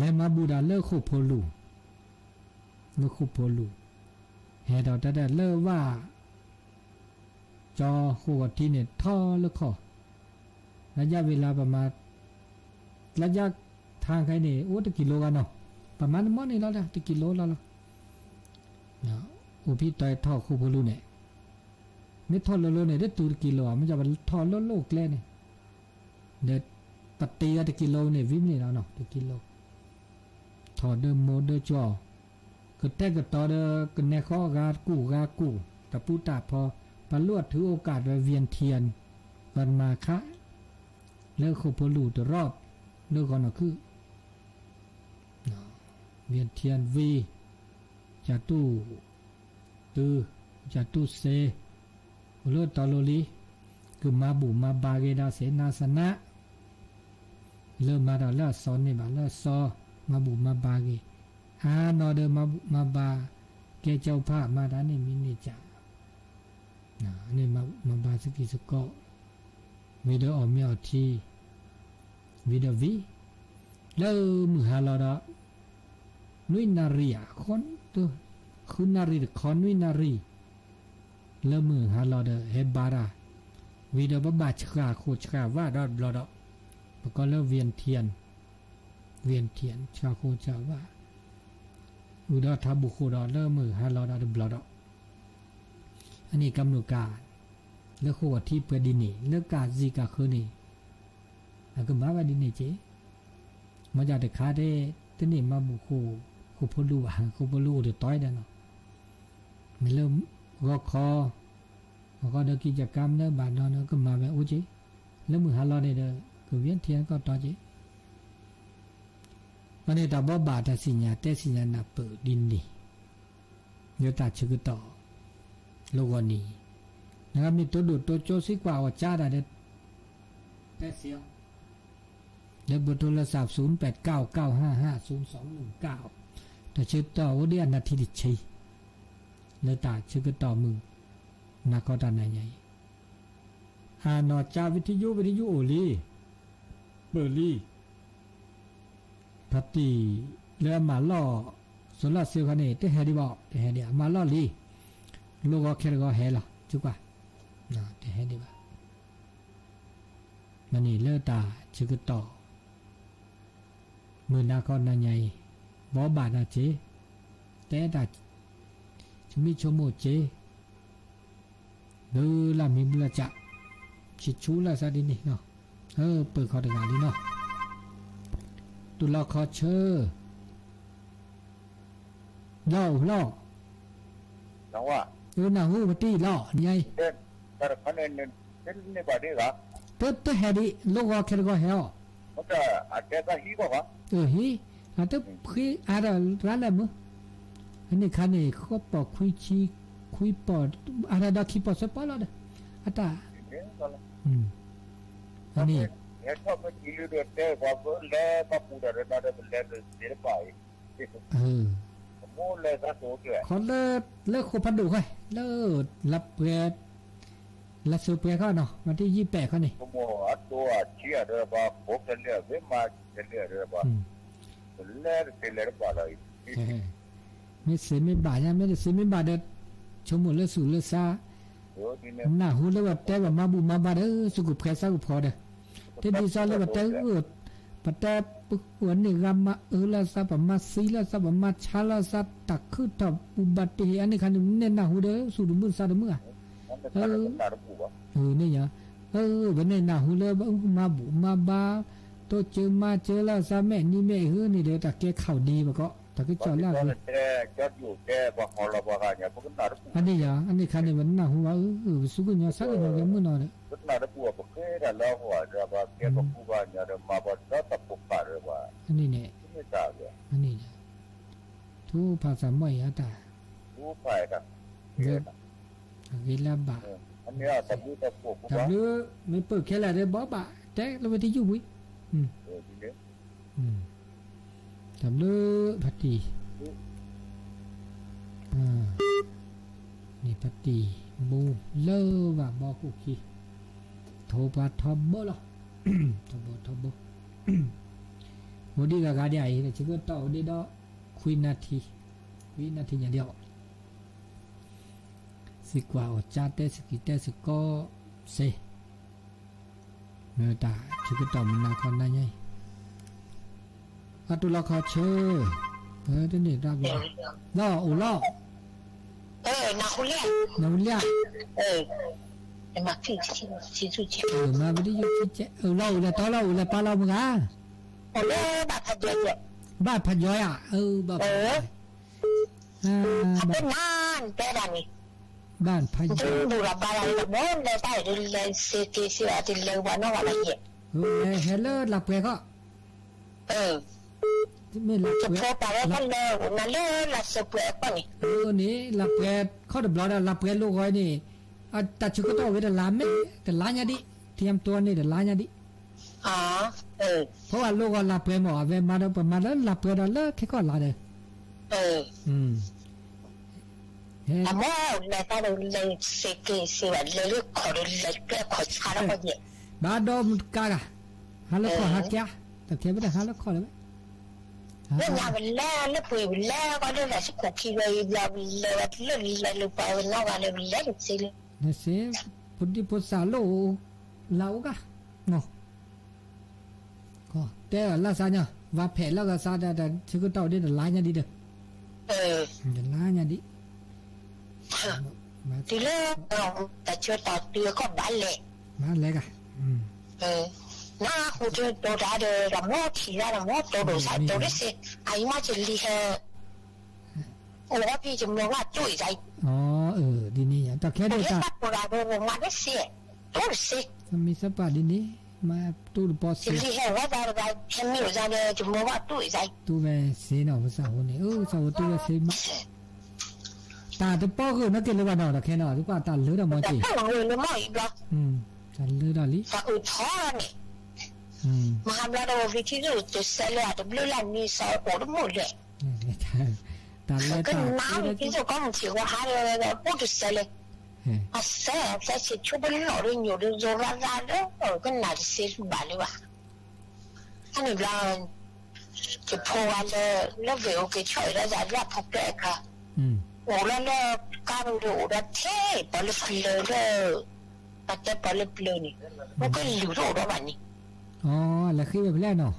လဲၤမၤဘူၣ်တၢ်လၢဃိာ်ဖိလူၤ, လၢဃိာ်ဖိလူၤ, ဟဲဒီးတၢ်လၢဝၣ် ကၠီဃိာ်ဂီၤထံးန့ၣ် ထီၣ်လၢခီၣ်, လၢယၣ်ဝ့ၤလါပမၤ လၢယၣ်ထါခဲအံၤန့ၣ် အိၣ်တကံလိဂၤနီၤ, ပမၤတမီၢ်န့ၣ်လီၤ တကံလိလီၤလီၤ. အိၣ်ဖဲတီၤထီၣ်ဃိာ်ဖိလူၤန့ၣ်, မ့ၢ်ထီၣ်လိၤလိၤန့ၣ် တတုၤတကံလိဧါ, မ့ၢ်ယပထီၣ်လိၤလိၤကျဲန့ၣ်, ဒီးပတ့အီၤတကံလိန့ၣ် ဝံၤမ့ၢ်န့ၣ်လီၤနီၤ, တကံလိ ထီၣ်ဒီးမိၢ်ဒီးကၠီ ကတဲာ်ကတီၤဒီး ကနဲဃီဂၤကူၣ်ဂၤကူၣ် တၢ်ပူၤတၢ်ဖီ, ပလိၣ်အထုးအိၣ်ကၣ်ဒီး เวียนเทียน ပှၤတမၤခါ လၢဃိာ်ဖိလူၤတရီၣ် လၢဂီၤနီၢ်ခုၣ် เวียนเทียน ဝံၤ ကၠၢ်တူၢ်တုၤ ကၠၢ်တူၢ်စ့ အိၣ်လၢတီၤလိၤလံ ကမၤဘူၣ်မၤဘါက့ၤဒီး စေတနာ လၢမၤတၢ်လၢအစီၤန့ၣ်ဘၣ်လၢအစီၤ မၤဘူၣ်မၤဘါက့ၤ အါနီၢ်ဒီးမၤဘူၣ်မၤဘါ ကဲကၠီဖးမၤတၢ်န့ၣ်မံၤန့ၢ်ကၠၢ် န့ၣ်မၤဘူၣ်မၤဘါစကံၢ်စကီး ဝံၤဒီးအီၣ်မ့ၤအီထံ ဝံၤဒီးဝံၤ လၢမုၢ်ဟါလီၤဒီး နွံနၣ်ရံၣ်ဧါ ဃုနၣ်ရံၣ်တခီ နွံနၣ်ရံၣ် လၢမုၢ်ဟါလီၤဒီး ဟဲဘါတၢ် ဝံၤဒီးပဘၣ်ဆှၣ်ဃိၣ်ဆှၣ်ဝၣ်ဒီးတဘျီဒီး ပကိးလၢ เวียนเทียน เวียนเทียน ဆှၣ်ဃိၣ်ဆှၣ်ဝၣ် အုၣ်ဒီးထးဘူၣ်ဃိၣ်ဒီးလၢမုၢ်ဟါလီၤဒီးတဘျီဒီး အန့ၣ်ကမျၢၢ်ကၢ် လၢဃိာ်ဂီၤထံးပှဲၤဒ်န့ၣ် လၢကၢ်စံၣ်ကၢ်ဃၢၤန့ၣ် အကမၤဝဲဒ်န့ၣ်က့ၤ မ့ၢ်ဒ်တခါတဲ တန့ၢ်မၤဘူၣ်ဃိာ် ဃိာ်ဖိလူၤဘၣ် ဃိာ်ဖိလူၤအိၣ်တတီၤဒၣ်နီၤ မ့ၢ်လၢဂီၤခီ အဃိဒီးကံၢ်ကၢ်ကါမနုၤဘၣ်နီၤ ကမၤဝဲအိၣ်က့ၤ လၢမုၢ်ဟါလီၤန့ၣ်ဒီး ကဝံထံကီၢ်တီက့ၤ အန့ၣ်တၢ်ဘိးဘၣ်တၢ်စံၣ်ညါတဲစံၣ်ညါနၢ်ပၢၢ်ဒ်န့ၣ် လၢတၢ်ဆၢကတီၢ် လၢဂီၤနံၤ နဂၤမ့ၢ်တိဒိၣ်တိကၠိစံးကွၢ်အီၤကၢ်ဒၣ်ဒီး တဲစံးအီၤ လၢဘိးတိလၢစး ศูนย์แปดเก้า เก้าห้าห้า ศูนย์สองหนึ่งเก้า တၢ်ဆၢကတီၢ်အိၣ်ဒံးအနၣ်ထံတဆံ လၢတၢ်ဆၢကတီၢ်မုၢ် နၤခီတၢ်နၤညါအံၤ အနီၢ်ကၠါ ဝံထံယူ ဝံထံယူအိၣ်လံ ပၢၢ်လံ ဖါတံၢ်လၢအမၤလီၢ် စိၤလီၢ်စ့ခီန့ၣ် တဟဲဒံးဘၣ် တဟဲဒံး အမၤလီၢ်လံ လိၣ်ဂီၤခဲတဂီၤဟဲလီၤ စံးကွၢ် တဟဲဒံးဘၣ် မ့ၢ်န့ၣ်လၢတၢ်ဆၢကတီၢ် မုၢ်နၤခီနၤညါအံၤ ဘီဘၣ်နၤစ့ၢ်, တဲတၢ် ဆိမိၣ်ဆိကမိၣ်စ့ၢ်, လၢလၢမံၤဘျၢၣ်စး, ဆံၣ်ဆူလၢ်စးဒ်န့ၣ်နီၤ, ပၢၢ်ခီတဂၤလံနီၤ, တူၢ်လီၤခီဆၢ လီၤအိၣ်လီၤ, နၢ်ဟူပတံၢ်လီၤ နံၤအံၤ, တဟဲဒံး လိၣ်ဂီၤခဲတဂီၤဟဲအီၤ, ဟံး, အတဖှံအါဒီးရၤလၢမုၢ်, အန့ၣ်ခါန့ၣ် ဃီပိာ်ခွံဆံ, ခွံပိာ်, အါဒီးခံပိာ်ဆၢပိာ်လီၤဒီး, အတၢ်, အန့ၣ် ခီလၢ လၢဃိာ်ဖးဒိၣ်ဃီ, လၢ လၢစၢၤပှဲၤခီနီၤ, ဝဲတယံာ်ပဲာ်ခီန့ၣ်, မ့ၢ်စ့မ့ၢ်ဘၣ်ညါ, မ့ၢ်တစ့မ့ၢ်ဘၣ်ဒီး ဆိကမိၣ်လၢဆူၣ်လၢစါ, နၢ်ဟူလၢပတဲပမၤဘူၣ်မၤဘါဒီး စူၢ်ကဖှဲးစးကဖှီဒီး, တဒ်သိးလၢပတဲ, ပတဲပဃုအန့ၢ်ဂၤမၤအၢလၢ်သး ပမၤသံလၢ်သး ပမၤဆါလၢ်သး တၢ်ခုထီၣ်ဘူၣ်ဘၣ်တဟ့ၣ် အန့ၣ်ခါန့ၣ် ပန့ၢ်နၢ်ဟူဒီး ဆူၣ်တမုၢ်သးတမုၢ်ဧါ, န့ၣ်ညါ, ပန့ၢ်နၢ်ဟူလၢပမၤဘူၣ်မၤဘါ, တိစၢၤမၤစၢၤလၢ်သး မဲာ်နံၤမဲာ်ဧိၤန့ၣ်ဒီး တၢ်ကဲခီၣ်ဒံးပကီး တၢ်ကစီၣ်လၢ အန့ၣ်ညါ, အန့ၣ်ခါန့ၣ် ပနၢ်ဟူဘၣ်အၢ ပစူၢ်ကညီၤဆၢကညီၤကဲမုၢ်နီၤဒီး, အန့ၣ်န့ၣ်, အန့ၣ်န့ၣ်, ထူဖးသးမီၢ်အံၤအတၢ်, အဂ့ၤလၢဘၣ်, တၢ်ဘျုး, မ့ၢ်ပၢၢ်ခဲလၢာ်ဒီးဘီဘၣ် တဲလၢဝဲတယုၢ်ဝံၤ တၢ်ဘျုးဖါတံၢ်, န့ၣ်ဖါတံၢ်မူလၢဘၣ်ဘီခိၣ်ခံ, ထိၣ်ပှၤထီဘိလီၤ, ထီဘိထီဘိ, အိၣ်ဒံးဂၤဂၤဒံးအံၤ ဆၢကတီၢ်အိၣ်ဒံးဒီး ခွံနၣ်ထံ, ခွံနၣ်ထံညါဒံးအီၤ, စံးကွၢ်အီၣ်ကၠါတဲစကံးတဲစကီးစ့ၢ် မ့ၢ်တၢ်ဆၢကတီၢ်မုၢ်နၤခီနၤညါအံၤ, အတူၢ်လီၤခီဆၢ, တန့ၢ်တၢ်ဘျီ, လီၤအိၣ်လီၤ, နၢ်ဟူလံဧါ, မၤပဒံယိၣ်ကဲ, အိၣ်လီၤအိၣ်လဲၤတီလီၤအိၣ်လဲၤပာ်လီၤမုၢ်ဂၤ, ဘၣ်ဖးယီၤယၤ, ဘၣ်ဖးယီၤ, ဘၣ်ဖးယီၤ, ဟဲလၢလၢပှဲၤခီ, မ့ၢ်လၢပှဲၤ, န့ၣ် လၢပှဲၤခီတဘျီဒီး လၢပှဲၤလိၣ်ဂီၤန့ၣ်, တၢ်ဆၢကတီၢ်ဝဲတလါမ့ၢ်, တလါညါဒံး, ထံယမ်တိန့ၣ်တလါညါဒံး, ဖီဝဲလိၣ်ဂီၤလၢပှဲၤမ့ၢ် အဝဲမၤဒီး ပမၤလၢလၢပှဲၤဒီးလၢခဲကီၢ်လါဒီး အမ့ၢ်လဲၤတၢ်ဒီးလဲၤစ့က့ၤစ့ဘၣ် လဲၤလၢခီၣ်ဒီးလဲၤကျဲခီၣ်ဆါလၢခီၣ်ယဲၢ်, ဘၣ်ဒီးမတကါဂၤ, ဟါလၢခီၣ်ဟါကါ, တၢ်ခဲဘၣ်ဒီးဟါလၢခီၣ်လၢၤဘၣ်, လၢညါပလဲၤလၢပှ့ၤပလဲၤကီၢ်ဒီး တၢ်ဆူခိၣ်ခံဂၤအံၤဘျီ ပလဲၤဝဲလၢလဲၤလၢပှၤဝဲနီၢ်ဂၤလၢပလဲၤတစ့လၢ နစ့, ဖိဒံဖိသၣ်လိၣ်, လၢအိၣ်ဂၤ, တဲလီၤလၢသးညီ, ဝၤဖဲးလၢဂၤသးဒီး တၢ်ဆၢကတီၢ်ဒ်တလါညါဒံးဒီး, တလါညါဒံး, တုၤလၢ, တၢ်ဆၢကတီၢ်တုၤကီၢ်ဘၣ်လဲၤ, ဘၣ်လဲၤဂၤ, နၢ်ဟူတတိၤတၢ်ဒီး တၢ်မိၢ်ထံၣ်တၢ် တၢ်မိၢ်တိၤဒိၣ်သးတိၤတစ့, အအံၤမ့ၢ်ကလံၤဟဲ အိၣ်ဝဲဖဲယမိၢ်ဘၣ်တူၢ်အံၤ, ဒ်န့ၣ် တၢ်ခဲဒၣ်တၢ်, မ့ၢ်သးပှၢ်ဒ်န့ၣ်, မၤတူၢ်တပီၤစ့, ယလံၤဟဲဝဲသးတဂၤ ဟဲမံၤဝဲသးဒီး ယမိၢ်ဘၣ်တူၢ်အံၤ, တူၢ်ဝဲစ့နီၤ ပသးဟိန့ၣ် အၢ သးဟိတူၢ်ဝဲစ့မး, တၢ်တပီၢ်ဂ့ၤနီၢ်က့ၤလၢၤဘၣ်နီၤ တၢ်ခဲနီၤ တကွၢ်တၢ်လၢဒီးမီၤက့ၤ, တၢ်လၢဒီးလံ, တၢ်အုၣ်ထီၣ်န့ၣ် မဟါဘျီဒီး ဝံၤထံၣ်သူၣ်တစဲးလၢ တဘျုးလၢ်နံၤစးအိၣ်တမုာ်လဲၣ်, တၢ်လၢတၢ်, ကနၣ်ဝံၤထံၣ်သူၣ်ကီၢ်မုၢ်ထံၣ်ဝဲဟါဒီး အိၣ်တစဲးလဲၣ်, အစဲးအစဲးဆံးဆူပလီၢ်ဒီးညိၣ်ဒီး ယိၤရၣ်ရၣ်ဒီး ကနၣ်တစ့ဘၣ်လၢၤဘၣ်, အန့ၣ်ဘျီ ယဖိဝဲလၢ လၢဝ့ၢ်အိၣ်က့ၤဆီၣ်အံၤဒီး ယၤလၢအဖိကျဲအခါ, အိၣ်လၢလၢ ကါဒိၣ်ဒီးအိၣ်ဒီးထဲ ပှၤလၢပျၢၤလၢ ပှၤတဲပှၤလၢပျၢၤန့ၣ်, မ့ၢ်ကလုာ်တအိၣ်ဒီးဘၣ်န့ၣ်, အလဲၤဟ့ၣ်ဝဲဖဲလဲၣ်နီၤ,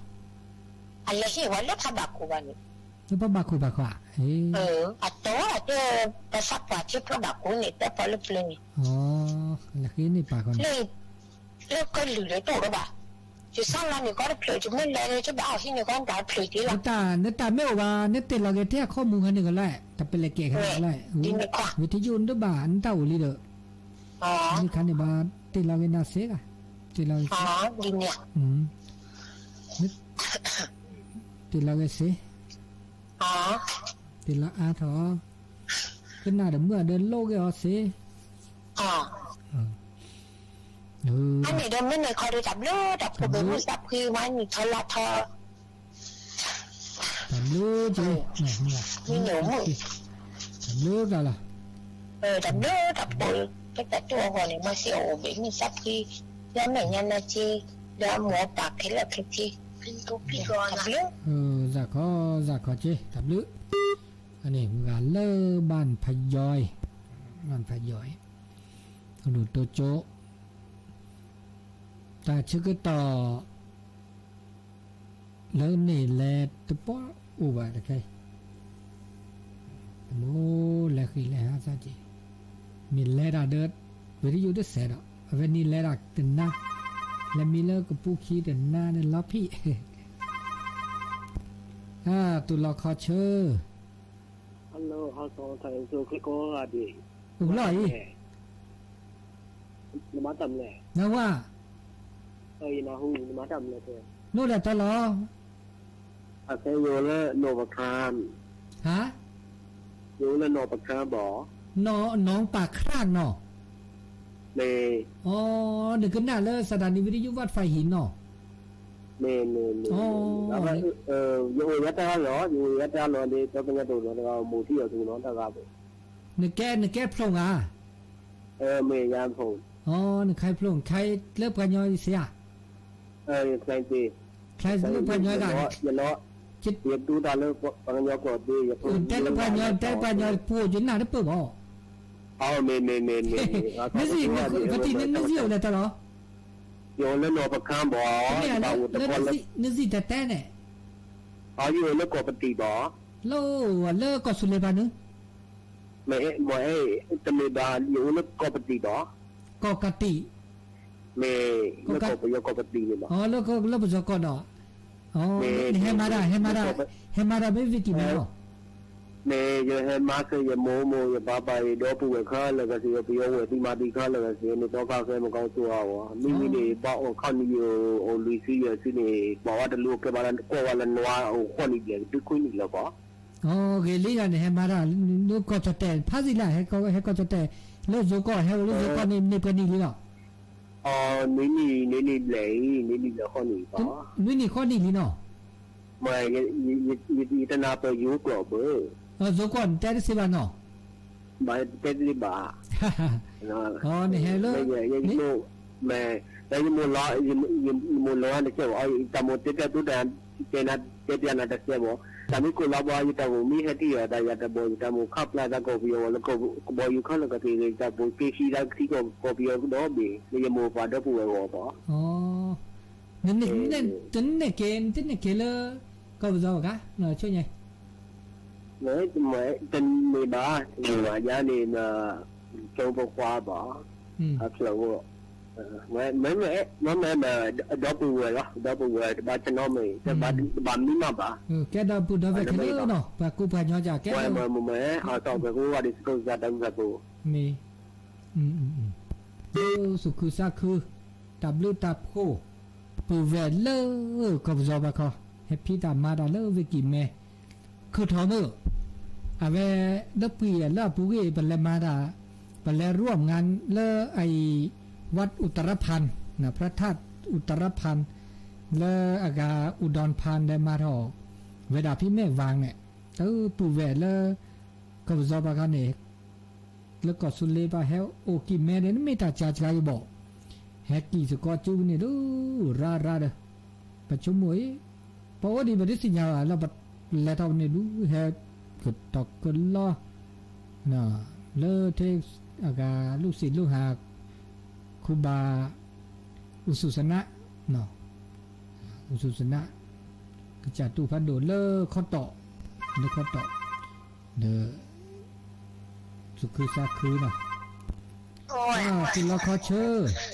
အလဲၤဟ့ၣ်ဝဲလၢဖးဘၣ်ခိၣ်ဘၣ်န့ၣ်, လၢဖးဘၣ်ခိၣ်ဘၣ်ခီ, အတီၢ်တဲ ပသးပှၢ်ထံဖးဘၣ်ခိၣ်န့ၣ် တဲပှၤလၢပျၢၤန့ၣ်, လဲၤဟ့ၣ်န့ၢ်ပၢ်ခီန့ၣ်, လၢကလုာ်ဒီးတအိၣ်ဒီးဘၣ်, ယဆါလီၤန့ၣ် ကီတဖျၢၣ် ယမ့ၢ်လဲၤန့ၣ် ယဘၣ်အီၣ်ဟံးန့ၢ်ကီတဖျၢၣ်က့လီၤ, နတၢ်မ့ၢ်အိၣ်ဘၣ် နတဲလီၤက့ၤထဲအခီမူခါန့ၣ်ကလၢ တပလဲၤကဲးခါန့ၣ်ကလၢ, ဝံၤထံယိၣ်နတဘၣ် နတၢ်အိၣ်လံဒီး မ့ၢ်ခါန့ၣ်ဘၣ် တ့ၢ်လီၤက့ၤနၤစ့ၢ်ကီး, တ့ၢ်လီၤက့ၤစ့, တ့ၢ်လီၤက့ၤစ့, တ့ၢ်လီၤအါထီၣ်, ကနၣ်ဒီးမုၢ်အဒၢလိၣ်က့ၤအီၤစ့, အန့ၣ်ဒီးမ့ၢ်န့ၣ်ခီဒီးတၢ်ဘျုးတၢ်ဖှိၣ် မ့ၢ်မုၢ်သးဖှံဝဲန့ၣ်ထီလၢထီ တၢ်ဘျုးက့ၤ, မ့ၢ်န့ၣ်မုၢ်, တၢ်ဘျုးကလီၤ, တၢ်ဘျုးတၢ်ဖှိၣ် ပတၢ်တိၢ်အဂီၢ်န့ၣ် မၤစ့အအိၣ်ဘ့ၣ်မုၢ်သးဖှံ, လၢမဲာ်ညါနၢ်က့, လၢအမိၢ်အပၢ်ခဲလၢာ်ခဲဆ့, တၢ်ဘျုး, စၢ်ခီ, စၢ်ခီက့ၤ တၢ်ဘျုး, အန့ၣ်မုၢ်ဂၤလၢ ဘၣ်ဖးယီၤ, ဘၣ်ဖးယီၤ, ကဒိၣ်တိကၠိ, တၢ်ဆၢကတီၢ် လၢန့ၣ်လဲၤတပီၢ်အိၣ်ဘၣ်တခဲ, တမိၣ်လဲၤဃံၤလဲၤဟးစၢ်က့ၤ, မ့ၢ်လဲၤတၢ်ဒီး ပှ့ၤတယိၣ်တစဲးဒီး အဝဲန့ၣ်လဲၤတၢ်တနါ, လဲၤမံလၢကပူၤခံတနါန့ၣ်လီၤဖံး, တူၢ်လီၤခီဆၢ အိၣ်လီၤအံၤ, နဝါ, နအိၣ်ဒၣ်တၢ်လီၤ, အခဲယအိၣ်လၢနီၢ်ပခါ, ဟါ, ယအိၣ်လၢနီၢ်ပခါဘၣ်, နီၢ်ပခါနီၤ, မ့ၢ်, နကနၣ်လၢ စးဒၤနံၤ ဝံထယုၢ် ဝးဖးဟံၣ်နီၤ, မ့ၢ်, မ့ၢ်, ယအိၣ်ယဲတၢ်လီၤ, ယအိၣ်ယဲတၢ်လီၤန့ၣ် ဒီးကညီတအိၣ်လီၤတဂၤမိၢ်ထံၣ်အီၤတဂၤနီတဂၤဘၣ်, နကဲ, နကဲဖျိၣ်ဧါ, မ့ၢ်ယါဖျိၣ်, နခါဖျိၣ် နခါလၢပှၤကညီစ့ဧါ, ခါလၢပှၤကညီဂၤ, ယလီၤ, ယတူၢ်တၢ်လၢပှၤကညီကျိာ်သ့, တဲလၢပှၤကညီ, တဲလၢပှၤကညီပူၤ ယနၢ်တပၢၢ်ဘၣ်, မ့ၢ်, ပတံၤနစံၣ်အိၣ်လဲၤတၢ်လီၤ, ယအိၣ်လၢနီၢ်ပခါဘၣ်, နစံၣ်တဲတဲန့ၣ်, ယအိၣ်လၢကီၢ်ပတံၣ်ဘၣ်, လၢကီၢ်ဆူၣ်လဲၤဘၣ်န့ၣ်, မ့ၢ်, တမ့ၢ်ဘၣ် ယအိၣ်လၢကီၢ်ပတံၣ်ဘၣ်, ကီၢ်ကတံၣ်, မ့ၢ်, လၢကီၢ်ပယီၤကီၢ်ပတံၣ်န့ၣ်ဘၣ်, လၢပယီၤကီၢ်ဒီး, နဟဲမၤတၢ်, ဟဲမၤတၢ်, ဟဲမၤတၢ်မ့ၢ်ဝံၤကံၢ်မ့ၢ်လီၤ, မ့ၢ်ယဟဲမၤစၢၤယမိၢ်မိၢ်ယပၢ်ပၢ် ယဒီပုၢ်ဝဲၢ်ခဲလၢာ်ကစ့ၢ် ပယီၤဝဲၢ်သံမၤသံခဲလၢာ်ကစ့ၢ် န့ၣ်သီခါဃဲမကီစိအါဝဲ, မ့မ့ၢ်န့ၣ် ဘၣ်အိၣ်ခီနံၣ်ယိၤ အိၣ်လွံၢ်ဆံယဲၢ်ဆံန့ၣ် ပှၤဝဲတလိၣ်ကဲဘၣ်လၢ ကွၢ်ဝဲလၢနွါအိၣ်ဃိးနံၣ်ဘျဲၣ် တုၤခွံနံၣ်လၢၤကီး, ဂ့ၤလံဂၤန့ၣ် ဟဲမၤတၢ်, နကီၢ်ကၠီၣ်တဲၣ် ဖးစံလၢ ဟဲကီၢ်ကၠီၣ်တဲၣ်, လၢယိၤကီၢ် ဟဲအိၣ်လၢယိၤကီၢ်န့ၣ် န့ၢ်ပှဲၤနံၣ်လံလီၤ နွံနံၣ်, နွံနံၣ်ဘျဲၣ်အံၤ, နွံနံၣ်ဘျဲၣ်ဃိးနံၣ်လံကီး, နွံနံၣ်ဃိးနံၣ်လံနီၤ, ယတနၢ်ပၢၢ်ယိၤကီၢ်ဘၣ်, ယိၤကီၢ်နတဲတသ့ဘၣ်နီၤ, ဘၣ်တဲတသ့ဘၣ်, နဟဲလၢ, မ့ၢ်, ယမိၢ်လီၤ, ယမိၢ်လီၤတစဲးဘၣ်, တၢ်မိၢ်တဲပျးသူတၢ်, တဲနၤ, တဲပျးနၤတစဲးဘၣ်, တၢ်မ့ၢ်ကိၢ်လီၤဘၣ် ယတၢ်မိၢ်မ့ၢ်ဟဲထံၣ်အီၤ တၢ်ယၤတဘီ ယတၢ်မိၢ်ခးပျၢ်တၢ်ကီၢ်ပယီၤဝဲလၢ ကဘီယူၤခဲလၢာ်ကသ့ၣ်ဂ့ၤ တၢ်ပိာ်က့ၤခံတၢ်ကသံကီၢ်ပယီၤကဒီးဘ့ၣ် လၢယမိၢ်ပၢ်ဒီပုၢ်ဝဲၢ်ဂီၢ်ဘၣ်, န, တန့ၢ်က့ၤ, တန့ၢ်က့ၤလၢ, ကီၢ်ပယီၤဘၣ်ကါ, ဆိညါ တမ့ၢ်ဘၣ်, တမ့ၢ်ဘၣ်ယၤန့ၣ်, ကၠိပခွါဘၣ်, အဖျၢၣ်အိၣ်, မ့ၢ်, မ့ၢ်, ဒီပုၢ်ဝဲၢ်လီၤ, ဒီပုၢ်ဝဲၢ်တဘၣ်ဆနီမ့ၢ်, တဘၣ်မံမးဘၣ်, ကဲဒီပုၢ်ဒီဝဲၢ်ခဲလၢာ်နီၤ, ပှၤကူပှၤကညီကဲ, မ့ၢ်မ့ၢ်မ့ၢ်, အသီၣ်ကွဲးကိးဂၤဒဲး စကိးစၢ်တၢ်ကူစၢ်ဖိ, မ့ၢ် သူၣ်ခုသးခု, တၢ်ဘျုးတၢ်ဖှိၣ်, ပုၢ်ဝဲၢ်လၢ, ကီၢ်ပယီၤဘၣ်ခီ, ဟဲဖံးတၢ်မၤတၢ်လၢဝ့ၢ်ကံၢ်မဲ, ခုၣ်ထီၣ်မုၢ်, အဝဲ, လၢပှံၤလၢအပူၤကွံာ် ပလဲၤမၤတၢ်, ပလဲၤ ร่วมงาน လၢအအံၤ, วัดอุตรพันธ์, พระธาตุอุตรพันธ์, လၢအဂၤ อุดรพันธ์ လဲၤမၤထီၣ်, ဝဲဒၣ်ဖံးမဲၢ်ဝၣ်န့ၣ်, တၢ်ပုၢ်ဝဲၢ်လၢ ကီၢ်ပယီၤဘၣ်ခါန့ၣ်, လၢကီၢ်စူၤလ့ဘၣ်ဟဲအိၣ်ကံၢ်မဲဒီး နမ့ၢ်တၢ်စှၤစှၤယဘၣ်, ဟဲကံၢ်သကိးကၠူန့ၣ်ဒုး, ရၤရၤဒီး, ပဆိကမိၣ်အံၤ, ပအိၣ်ဒံးပတသ့ၣ်ညါဘၣ်လၢပလဲၤထီၣ်ပန့ၣ်ဒုး ဟဲကတီၢ်ကလီ, လၢထဲအဂၤ လူၣ်စံၣ်လူၣ်ဟး, ခ ခူဘၣ် အူသူၣ်စနး, အူသူၣ်စနး ကစၢ်တူၢ်ဖးဒိၣ်လၢခီတီၣ်, လၢခီတီၣ်, ဒီး သူၣ်ခုသးခုနီၤ, သူၣ်လီခီဆၢ